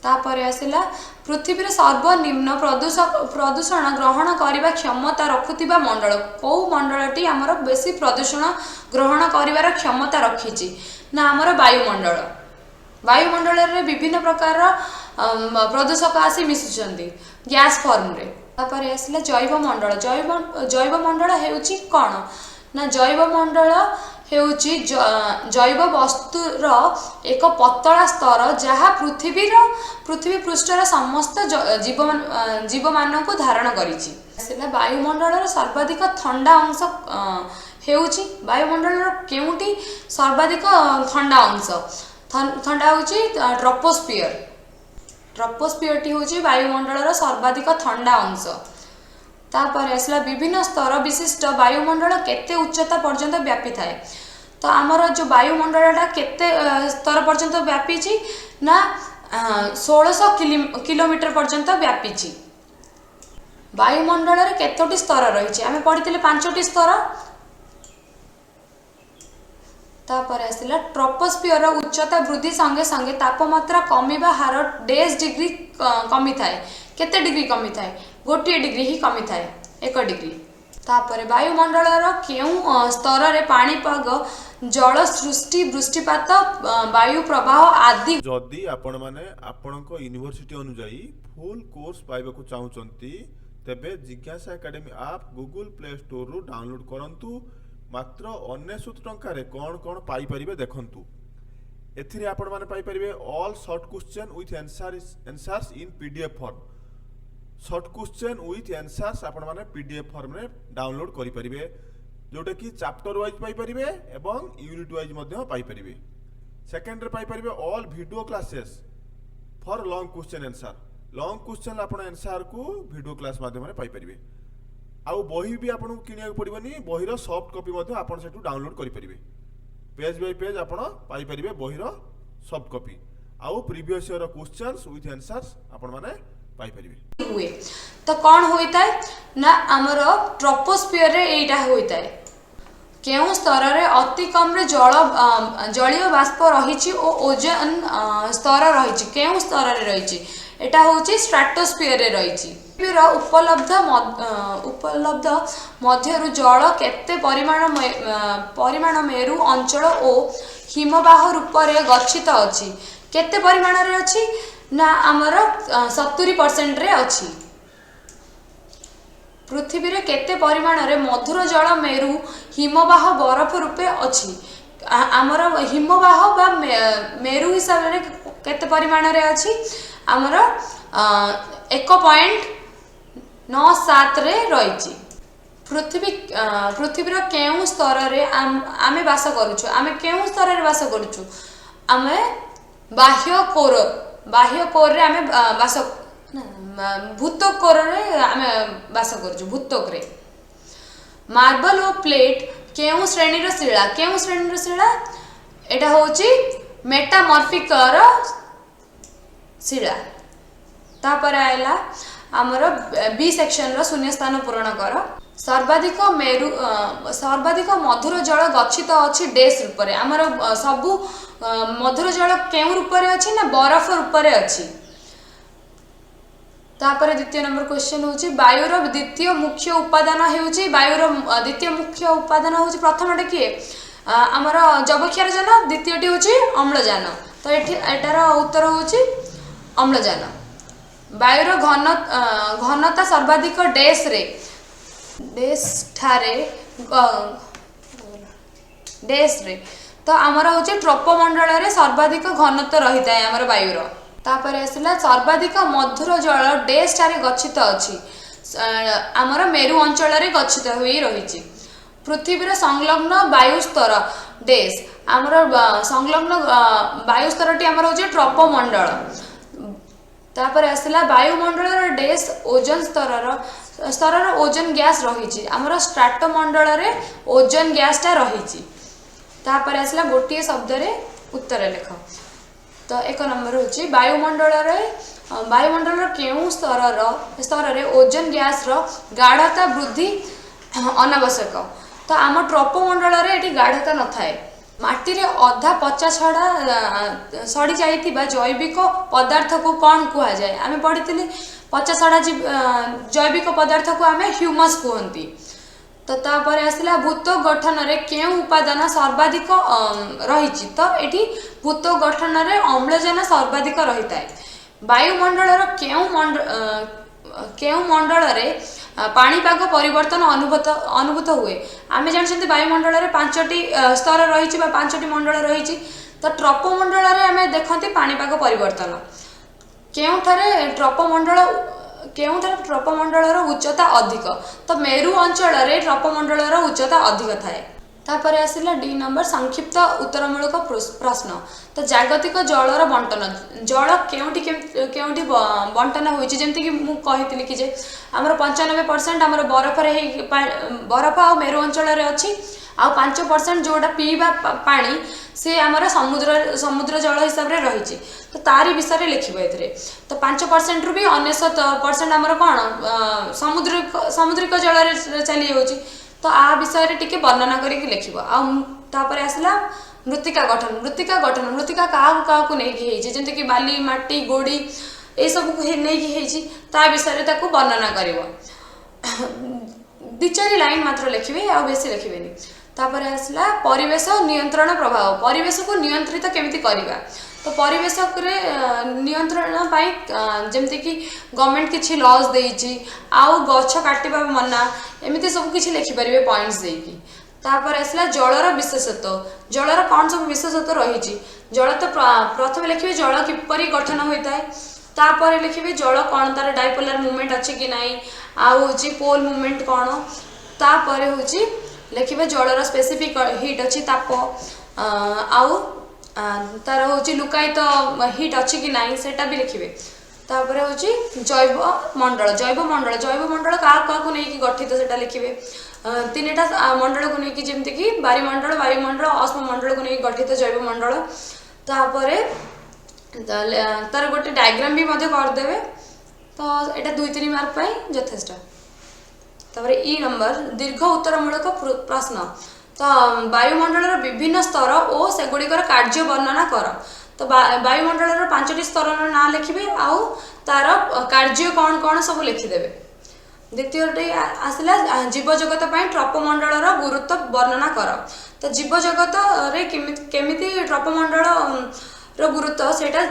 ତାପରେ ଆସିଲା, ପୃଥିବୀର ସର୍ବନିମ୍ନ ପ୍ରଦୂଷଣ ଗ୍ରହଣ କରିବା କ୍ଷମତା ରଖୁଥିବା ମଣ୍ଡଳ କେଉଁ ମଣ୍ଡଳଟି? ଆମର ବେଶୀ ପ୍ରଦୂଷଣ ଗ୍ରହଣ କରିବାର କ୍ଷମତା ରଖିଛି ନା ଆମର ବାୟୁମଣ୍ଡଳ। ବାୟୁମଣ୍ଡଳରେ ବିଭିନ୍ନ ପ୍ରକାରର ପ୍ରଦୂଷକ ଆସି ମିଶୁଛନ୍ତି ଗ୍ୟାସ୍ ଫର୍ମରେ। ତାପରେ ଆସିଲା ଜୈବମଣ୍ଡଳ। ଜୈବମଣ୍ଡଳ ହେଉଛି କ'ଣ ନା ଜୈବମଣ୍ଡଳ ହେଉଛି ଜୈବ ବସ୍ତୁର ଏକ ପତଳା ସ୍ତର, ଯାହା ପୃଥିବୀ ପୃଷ୍ଠର ସମସ୍ତ ଜୀବମାନଙ୍କୁ ଧାରଣ କରିଛି। ଆସିଲା, ବାୟୁମଣ୍ଡଳର ସର୍ବାଧିକ ଥଣ୍ଡା ଅଂଶ ହେଉଛି? ବାୟୁମଣ୍ଡଳର କେଉଁଟି ସର୍ବାଧିକ ଥଣ୍ଡା ଅଂଶ? ଥଣ୍ଡା ହେଉଛି ଟ୍ରପୋସ୍ଫିୟର। ଟ୍ରପୋସ୍ଫିୟରଟି ହେଉଛି ବାୟୁମଣ୍ଡଳର ସର୍ବାଧିକ ଥଣ୍ଡା ଅଂଶ। ତାପରେ ଆସିଲା, ବିଭିନ୍ନ ସ୍ତର ବିଶିଷ୍ଟ ବାୟୁମଣ୍ଡଳ କେତେ ଉଚ୍ଚତା ପର୍ଯ୍ୟନ୍ତ ବ୍ୟାପିଥାଏ? ତ ଆମର ଯେଉଁ ବାୟୁମଣ୍ଡଳଟା କେତେ ସ୍ତର ପର୍ଯ୍ୟନ୍ତ ବ୍ୟାପିଛି ନା 1600 କିଲୋମିଟର ପର୍ଯ୍ୟନ୍ତ ବ୍ୟାପିଛି। ବାୟୁମଣ୍ଡଳରେ କେତୋଟି ସ୍ତର ରହିଛି? ଆମେ ପଢ଼ିଥିଲେ ପାଞ୍ଚଟି ସ୍ତର। ତାପରେ ଆସିଲା, ଟ୍ରପୋସ୍ଫିୟର ଉଚ୍ଚତା ବୃଦ୍ଧି ସଙ୍ଗେ ସଙ୍ଗେ ତାପମାତ୍ରା କମିବା ହାର ଡେସ୍ ଡିଗ୍ରୀ କମିଥାଏ। କେତେ ଡିଗ୍ରୀ କମିଥାଏ? 1 ଡିଗ୍ରୀ ହିଁ କମିଥାଏ, 1 ଡିଗ୍ରୀ। ତାପରେ, ବାୟୁମଣ୍ଡଳର କେଉଁ ସ୍ତରରେ ପାଣିପାଗ, ଜଳ ସୃଷ୍ଟି, ବୃଷ୍ଟିପାତ, ବାୟୁ ପ୍ରବାହ ଆଦି ଯଦି ଆପଣମାନେ ଆପଣଙ୍କ ୟୁନିଭର୍ସିଟି ଅନୁଯାୟୀ ଫୁଲ୍ କୋର୍ସ ପାଇବାକୁ ଚାହୁଁଛନ୍ତି, ତେବେ ଜିଜ୍ଞାସା ଏକାଡେମୀ ଆପ୍ ଗୁଗୁଲ ପ୍ଲେ ଷ୍ଟୋରରୁ ଡାଉନଲୋଡ୍ କରନ୍ତୁ। ମାତ୍ର 99 ଟଙ୍କାରେ କ'ଣ କ'ଣ ପାଇପାରିବେ ଦେଖନ୍ତୁ। ଏଥିରେ ଆପଣମାନେ ପାଇପାରିବେ all short question with answers in PDF form। Short question with answers ଆପଣମାନେ ପିଡିଏଫ୍ ଫର୍ମରେ ଡାଉନଲୋଡ୍ କରିପାରିବେ, ଯେଉଁଟାକି ଚାପ୍ଟର ୱାଇଜ୍ ପାଇପାରିବେ ଏବଂ ୟୁନିଟ୍ ୱାଇଜ୍ ମଧ୍ୟ ପାଇପାରିବେ। ସେକେଣ୍ଡରେ ପାଇପାରିବେ all video classes for long question answer। Long question ଆପଣ ଆନ୍ସର୍କୁ ଭିଡ଼ିଓ କ୍ଲାସ୍ ମାଧ୍ୟମରେ ପାଇପାରିବେ। ଆଉ ବହି ବି ଆପଣଙ୍କୁ କିଣିବାକୁ ପଡ଼ିବନି। ବହିର ସଫ୍ଟ କପି ମଧ୍ୟ ଆପଣ ସେଠୁ ଡାଉନଲୋଡ୍ କରିପାରିବେ। ପେଜ୍ ବାଇ ପେଜ୍ ଆପଣ ପାଇପାରିବେ ବହିର ସଫ୍ଟ କପି। ଆଉ previous year questions with answers ଆପଣମାନେ ପାଇପାରିବେ। ହୁଏ ତ କ'ଣ ହୋଇଥାଏ ନା ଆମର ଟ୍ରପୋସ୍ଫିୟରରେ ଏଇଟା ହୋଇଥାଏ। କେଉଁ ସ୍ତରରେ ଅତି କମରେ ଜଳୀୟ ବାଷ୍ପ ରହିଛି ଓ ଓଜନ ସ୍ତର ରହିଛି? କେଉଁ ସ୍ତରରେ ରହିଛି? ଏଟା ହେଉଛି ଷ୍ଟ୍ରାଟୋସ୍ଫିୟରରେ ରହିଛି। ପୃଥିବୀର ଉପଲବ୍ଧ ମଧ୍ୟରୁ ଜଳ କେତେ ପରିମାଣ ମେରୁ ଅଞ୍ଚଳ ଓ ହିମବାହ ରୂପରେ ଗଚ୍ଛିତ ଅଛି? କେତେ ପରିମାଣରେ ଅଛି ନା ଆମର 70%ରେ ଅଛି। ପୃଥିବୀରେ କେତେ ପରିମାଣରେ ମଧୁର ଜଳ ମେରୁ, ହିମବାହ, ବରଫ ରୂପେ ଅଛି? ଆମର ହିମବାହ ବା ମେରୁ ହିସାବରେ କେତେ ପରିମାଣରେ ଅଛି? ଆମର 1.97ରେ ରହିଛି। ପୃଥିବୀର କେଉଁ ସ୍ତରରେ ଆମେ ବାସ କରୁଛୁ? ଆମେ କେଉଁ ସ୍ତରରେ ବାସ କରୁଛୁ? ଆମେ ବାହ୍ୟ କୋରରେ ଆମେ ବାସ ନା, ଭୂତ୍ୱକ କୋରରେ ଆମେ ବାସ କରୁଛୁ, ଭୂତ୍ୱକରେ। ମାର୍ବଲ ଓ ପ୍ଲେଟ୍ କେଉଁ ଶ୍ରେଣୀର ଶିଳା? କେଉଁ ଶ୍ରେଣୀର ଶିଳା? ଏଇଟା ହେଉଛି ମେଟାମର୍ଫିକର ଶିଳା। ତାପରେ ଆଇଲା ଆମର ବି ସେକ୍ସନର ଶୂନ୍ୟସ୍ଥାନ ପୂରଣ କର। ସର୍ବାଧିକ ମଧୁର ଜଳ ଗଚ୍ଛିତ ଅଛି ଡେସ୍ ରୂପରେ। ଆମର ସବୁ ମଧୁର ଜଳ କେଉଁ ରୂପରେ ଅଛି ନା ବରଫ ରୂପରେ ଅଛି। ତାପରେ ଦ୍ୱିତୀୟ ନମ୍ବର କ୍ୱେଶ୍ଚନ ହେଉଛି, ବାୟୁର ଦ୍ୱିତୀୟ ମୁଖ୍ୟ ଉପାଦାନ ହେଉଛି? ବାୟୁର ଦ୍ୱିତୀୟ ମୁଖ୍ୟ ଉପାଦାନ ହେଉଛି, ପ୍ରଥମଟା କିଏ? ଆମର ଯବକ୍ଷାରଜାନ। ଦ୍ୱିତୀୟଟି ହେଉଛି ଅମ୍ଳଜାନ। ତ ଏଠି ଏଟାର ଉତ୍ତର ହେଉଛି ଅମ୍ଳଜାନ। ବାୟୁର ଘନତା ସର୍ବାଧିକ ଡେସ୍ ଠାରେ ଡେସ୍ରେ। ତ ଆମର ହେଉଛି ଟ୍ରୋପମଣ୍ଡଳରେ ସର୍ବାଧିକ ଘନତ୍ୱ ରହିଥାଏ ଆମର ବାୟୁର। ତାପରେ ଆସିଲା, ସର୍ବାଧିକ ମଧୁର ଜଳ ଡେସ୍ ଠାରେ ଗଚ୍ଛିତ ଅଛି। ଆମର ମେରୁ ଅଞ୍ଚଳରେ ଗଚ୍ଛିତ ହୋଇ ରହିଛି। ପୃଥିବୀର ସଂଲଗ୍ନ ବାୟୁ ସ୍ତର ଡେସ୍। ଆମର ସଂଲଗ୍ନ ବାୟୁ ସ୍ତରଟି ଆମର ହେଉଛି ଟ୍ରପମଣ୍ଡଳ। ତାପରେ ଆସିଲା, ବାୟୁମଣ୍ଡଳର ଡେସ୍ ଓଜନ ସ୍ତରର ଓଜନ ଗ୍ୟାସ୍ ରହିଛି। ଆମର ଷ୍ଟ୍ରାଟୋମଣ୍ଡଳରେ ଓଜନ ଗ୍ୟାସଟା ରହିଛି। ତାପରେ ଆସିଲା, ଗୋଟିଏ ଶବ୍ଦରେ ଉତ୍ତର ଲେଖ। ତ ତ 1 ନମ୍ବର ହେଉଛି, ବାୟୁମଣ୍ଡଳର କେଉଁ ସ୍ତରରେ ଓଜୋନ ଗ୍ୟାସର ଗାଢ଼ତା ବୃଦ୍ଧି ଅନାବଶ୍ୟକ? ତ ଆମ ଟ୍ରପୋମଣ୍ଡଳରେ ଏଠି ଗାଢ଼ତା ନଥାଏ। ମାଟିରେ ଅଧା ପଚା ଛଡ଼ା ସଢ଼ି ଯାଇଥିବା ଜୈବିକ ପଦାର୍ଥକୁ କ'ଣ କୁହାଯାଏ? ଆମେ ପଢ଼ିଥିଲେ, ପଚା ସଢ଼ା ଜୈବିକ ପଦାର୍ଥକୁ ଆମେ ହ୍ୟୁମସ୍ କୁହନ୍ତି। ତ ତାପରେ ଆସିଲା, ଭୂତ୍ୱକ ଗଠନରେ କେଉଁ ଉପାଦାନ ସର୍ବାଧିକ ରହିଛି? ତ ଏଠି ଭୂତ୍ୱକ ଗଠନରେ ଅମ୍ଳଜାନ ସର୍ବାଧିକ ରହିଥାଏ। ବାୟୁମଣ୍ଡଳର କେଉଁ ମଣ୍ଡଳରେ ପାଣିପାଗ ପରିବର୍ତ୍ତନ ଅନୁଭୂତ ହୁଏ? ଆମେ ଜାଣିଛନ୍ତି, ବାୟୁମଣ୍ଡଳରେ 5ଟି ସ୍ତର ରହିଛି ବା 5ଟି ମଣ୍ଡଳ ରହିଛି। ତ ଟ୍ରପୋମଣ୍ଡଳରେ ଆମେ ଦେଖନ୍ତି ପାଣିପାଗ ପରିବର୍ତ୍ତନ। କେଉଁଠାରେ ଟ୍ରପୋମଣ୍ଡଳର ଉଚ୍ଚତା ଅଧିକ? ତ ମେରୁ ଅଞ୍ଚଳରେ ଟ୍ରପୋମଣ୍ଡଳର ଉଚ୍ଚତା ଅଧିକ ଥାଏ। ତାପରେ ଆସିଲା ଡି ନମ୍ବର, ସଂକ୍ଷିପ୍ତ ଉତ୍ତରମୂଳକ ପ୍ରଶ୍ନ। ତ ଜାଗତିକ ଜଳର ବଣ୍ଟନ, ଜଳ କେଉଁଠି କେଉଁଠି ବଣ୍ଟନ ହୋଇଛି? ଯେମିତିକି ମୁଁ କହିଥିଲି କି ଯେ ଆମର 95% ଆମର ବରଫରେ ହେଇ ବରଫ ଆଉ ମେରୁ ଅଞ୍ଚଳରେ ଅଛି, ଆଉ 5% ଯେଉଁଟା ପିଇବା ପାଣି, ସେ ଆମର ସମୁଦ୍ର ଜଳ ହିସାବରେ ରହିଛି। ତ ତାରି ବିଷୟରେ ଲେଖିବ ଏଥିରେ। ତ 5%ରୁ ବି 99% ଆମର କ'ଣ ସାମୁଦ୍ରିକ ଜଳରେ ଚାଲି ଯାଉଛି। ତ ଆ ବିଷୟରେ ଟିକେ ବର୍ଣ୍ଣନା କରିକି ଲେଖିବ। ଆଉ ତାପରେ ଆସିଲା ମୃତ୍ତିକା ଗଠନ। ମୃତ୍ତିକା ଗଠନ, ମୃତ୍ତିକା କାହାକୁ କାହାକୁ ନେଇକି ହେଇଛି? ଯେମିତିକି ବାଲି, ମାଟି, ଗୋଡ଼ି, ଏସବୁକୁ ନେଇକି ହେଇଛି। ତା ବିଷୟରେ ତାକୁ ବର୍ଣ୍ଣନା କରିବ। ଦି ଚାରି ଲାଇନ୍ ମାତ୍ର ଲେଖିବେ, ଆଉ ବେଶୀ ଲେଖିବେନି। ତାପରେ ଆସିଲା ପରିବେଶ ନିୟନ୍ତ୍ରଣ ପ୍ରଭାବ। ପରିବେଶକୁ ନିୟନ୍ତ୍ରିତ କେମିତି କରିବା? ତ ପରିବେଶରେ ନିୟନ୍ତ୍ରଣ ପାଇଁ ଯେମିତିକି ଗଭର୍ଣ୍ଣମେଣ୍ଟ କିଛି ଲଜ୍ ଦେଇଛି, ଆଉ ଗଛ କାଟିବା ମନା, ଏମିତି ସବୁ କିଛି ଲେଖିପାରିବେ ପଏଣ୍ଟସ୍ ଦେଇକି। ତାପରେ ଆସିଲା ଜଳର ବିଶେଷତ୍ୱ। ଜଳର କ'ଣ ସବୁ ବିଶେଷତ୍ୱ ରହିଛି? ଜଳ ତ ପ୍ରଥମେ ଲେଖିବେ ଜଳ କିପରି ଗଠନ ହୋଇଥାଏ। ତାପରେ ଲେଖିବେ ଜଳ କ'ଣ, ତାର ଡାଇପୋଲାର ମୁଭମେଣ୍ଟ ଅଛି କି ନାହିଁ, ଆଉ ହେଉଛି ପୋଲ୍ ମୁଭମେଣ୍ଟ କ'ଣ। ତାପରେ ହେଉଛି ଲେଖିବେ ଜଳର ସ୍ପେସିଫିକ୍ ହିଟ୍ ଅଛି, ତାପ, ଆଉ ତାର ହେଉଛି ଲୁକାୟିତ ହିଟ୍ ଅଛି କି ନାହିଁ, ସେଇଟା ବି ଲେଖିବେ। ତାପରେ ହେଉଛି ଜୈବ ମଣ୍ଡଳ। ଜୈବ ମଣ୍ଡଳ କାହାକୁ କାହାକୁ ନେଇକି ଗଠିତ, ସେଇଟା ଲେଖିବେ। ତିନିଟା ମଣ୍ଡଳକୁ ନେଇକି, ଯେମିତିକି ବାରିମଣ୍ଡଳ, ବାୟୁମଣ୍ଡଳ, ଅଶ୍ମମଣ୍ଡଳକୁ ନେଇକି ଗଠିତ ଜୈବ ମଣ୍ଡଳ। ତାପରେ ତାହେଲେ ତାର ଗୋଟେ ଡାଇଗ୍ରାମ ବି ମଧ୍ୟ କରିଦେବେ। ତ ଏଇଟା 2-3 ମାର୍କ ପାଇଁ ଯଥେଷ୍ଟ। ତାପରେ ଇ ନମ୍ବର, ଦୀର୍ଘ ଉତ୍ତରମୂଳକ ପ୍ରଶ୍ନ। ତ ବାୟୁମଣ୍ଡଳର ବିଭିନ୍ନ ସ୍ତର ଓ ସେଗୁଡ଼ିକର କାର୍ଯ୍ୟ ବର୍ଣ୍ଣନା କର। ତ ବାୟୁମଣ୍ଡଳର 5ଟି ସ୍ତରର ନାଁ ଲେଖିବେ ଆଉ ତାର କାର୍ଯ୍ୟ କ'ଣ କ'ଣ ସବୁ ଲେଖିଦେବେ। ଦ୍ୱିତୀୟଟି ଆସିଲା, ଜୀବଜଗତ ପାଇଁ ଟ୍ରପମଣ୍ଡଳର ଗୁରୁତ୍ୱ ବର୍ଣ୍ଣନା କର। ତ ଜୀବଜଗତରେ କେମିତି କେମିତି ଟ୍ରପମଣ୍ଡଳ ର ଗୁରୁତ୍ୱ, ସେଇଟା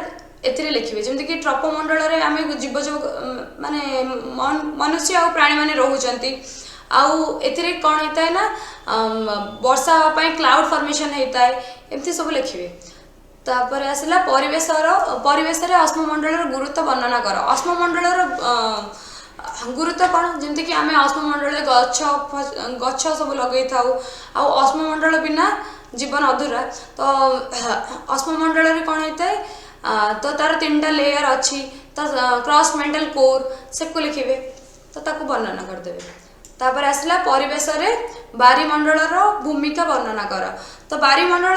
ଏଥିରେ ଲେଖିବେ। ଯେମିତିକି ଟ୍ରପମଣ୍ଡଳରେ ଆମେ ଜୀବଜଗ ମାନେ ମନୁଷ୍ୟ ଆଉ ପ୍ରାଣୀମାନେ ରହୁଛନ୍ତି। ଆଉ ଏଥିରେ କ'ଣ ହେଇଥାଏ ନା ବର୍ଷା ହେବା ପାଇଁ କ୍ଲାଉଡ୍ ଫର୍ମେସନ୍ ହେଇଥାଏ, ଏମିତି ସବୁ ଲେଖିବେ। ତାପରେ ଆସିଲା ପରିବେଶରେ ଅଶ୍ମମଣ୍ଡଳର ଗୁରୁତ୍ୱ ବର୍ଣ୍ଣନା କର। ଅଶ୍ମମଣ୍ଡଳର ଗୁରୁତ୍ୱ କ'ଣ? ଯେମିତିକି ଆମେ ଅଶ୍ମମଣ୍ଡଳରେ ଗଛ ସବୁ ଲଗେଇଥାଉ, ଆଉ ଅଶ୍ମମଣ୍ଡଳ ବିନା ଜୀବନ ଅଧୁରା। ତ ଅଶ୍ମମଣ୍ଡଳରେ କ'ଣ ହେଇଥାଏ? ତ ତାର ତିନିଟା ଲେୟର ଅଛି, ତ କ୍ରଷ୍ଟ, ମେଣ୍ଟାଲ, କୋର୍, ସେକୁ ଲେଖିବେ। ତ ତାକୁ ବର୍ଣ୍ଣନା କରିଦେବେ। ତାପରେ ଆସିଲା ପରିବେଶରେ ବାରିମଣ୍ଡଳର ଭୂମିକା ବର୍ଣ୍ଣନା କର। ତ ବାରିମଣ୍ଡଳ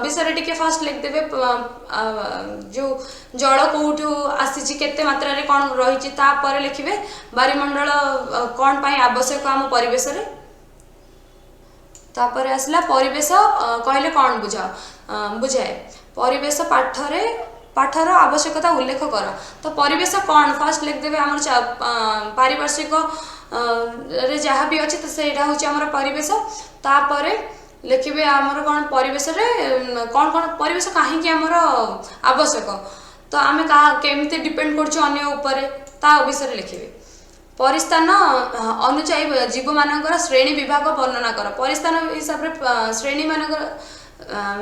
ବିଷୟରେ ଟିକେ ଫାଷ୍ଟ ଲେଖିଦେବେ, ଯୋଉ ଜଳ କୋଉଠୁ ଆସିଛି, କେତେ ମାତ୍ରାରେ କ'ଣ ରହିଛି। ତାପରେ ଲେଖିବେ ବାରିମଣ୍ଡଳ କ'ଣ ପାଇଁ ଆବଶ୍ୟକ ଆମ ପରିବେଶରେ। ତାପରେ ଆସିଲା ପରିବେଶ କହିଲେ କ'ଣ ବୁଝାଏ? ପରିବେଶ ପାଠର ଆବଶ୍ୟକତା ଉଲ୍ଲେଖ କର। ତ ପରିବେଶ କ'ଣ ଫାଷ୍ଟ ଲେଖିଦେବେ। ଆମର ପାରିପାର୍ଶ୍ୱିକ ରେ ଯାହା ବି ଅଛି, ତ ସେଇଟା ହେଉଛି ଆମର ପରିବେଶ। ତାପରେ ଲେଖିବେ ଆମର କ'ଣ ପରିବେଶରେ କ'ଣ କ'ଣ, ପରିବେଶ କାହିଁକି ଆମର ଆବଶ୍ୟକ, ତ ଆମେ କାହା କେମିତି ଡିପେଣ୍ଡ କରୁଛୁ ଅନ୍ୟ ଉପରେ, ତା ବିଷୟରେ ଲେଖିବେ। ପରିସ୍ଥାନ ଅନୁଯାୟୀ ଜୀବମାନଙ୍କର ଶ୍ରେଣୀ ବିଭାଗ ବର୍ଣ୍ଣନା କର। ପରିସ୍ଥାନ ହିସାବରେ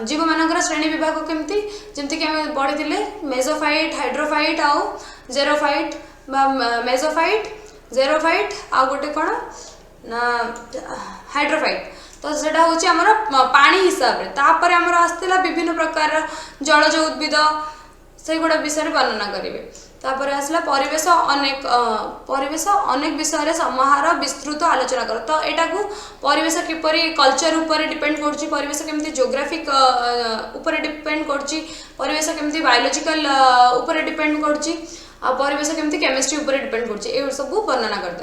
ଜୀବମାନଙ୍କର ଶ୍ରେଣୀ ବିଭାଗ କେମିତି? ଯେମିତିକି ଆମେ ପଢ଼ିଥିଲେ ମେଜୋଫାଇଟ୍, ହାଇଡ୍ରୋଫାଇଟ୍ ଆଉ ଜେରୋଫାଇଟ୍, ବା ମେଜୋଫାଇଟ୍, ଜେରୋଫାଇଟ୍, ଆଉ ଗୋଟେ କ'ଣ ନା ହାଇଡ୍ରୋଫାଇଟ୍। ତ ସେଇଟା ହେଉଛି ଆମର ପାଣି ହିସାବରେ। ତାପରେ ଆମର ଆସିଥିଲା ବିଭିନ୍ନ ପ୍ରକାରର ଜଳଜ ଉଦ୍ଭିଦ, ସେଇଗୁଡ଼ା ବିଷୟରେ ବର୍ଣ୍ଣନା କରିବେ। ତାପରେ ଆସିଲା ପରିବେଶ। ଅନେକ ପରିବେଶ ଅନେକ ବିଷୟରେ ସମାହାର ବିସ୍ତୃତ ଆଲୋଚନା କର। ତ ଏଟାକୁ ପରିବେଶ କିପରି କଲଚର ଉପରେ ଡିପେଣ୍ଡ କରୁଛି, ପରିବେଶ କେମିତି ଜୋଗ୍ରାଫିକ୍ ଉପରେ ଡିପେଣ୍ଡ କରୁଛି, ପରିବେଶ କେମିତି ବାୟୋଲୋଜିକାଲ ଉପରେ ଡିପେଣ୍ଡ କରୁଛି, ଆଉ ପରିବେଶ କେମିତି କେମିଷ୍ଟ୍ରି ଉପରେ ଡିପେଣ୍ଡ କରୁଛି, ଏ ସବୁ ବର୍ଣ୍ଣନା କରିଦେବେ।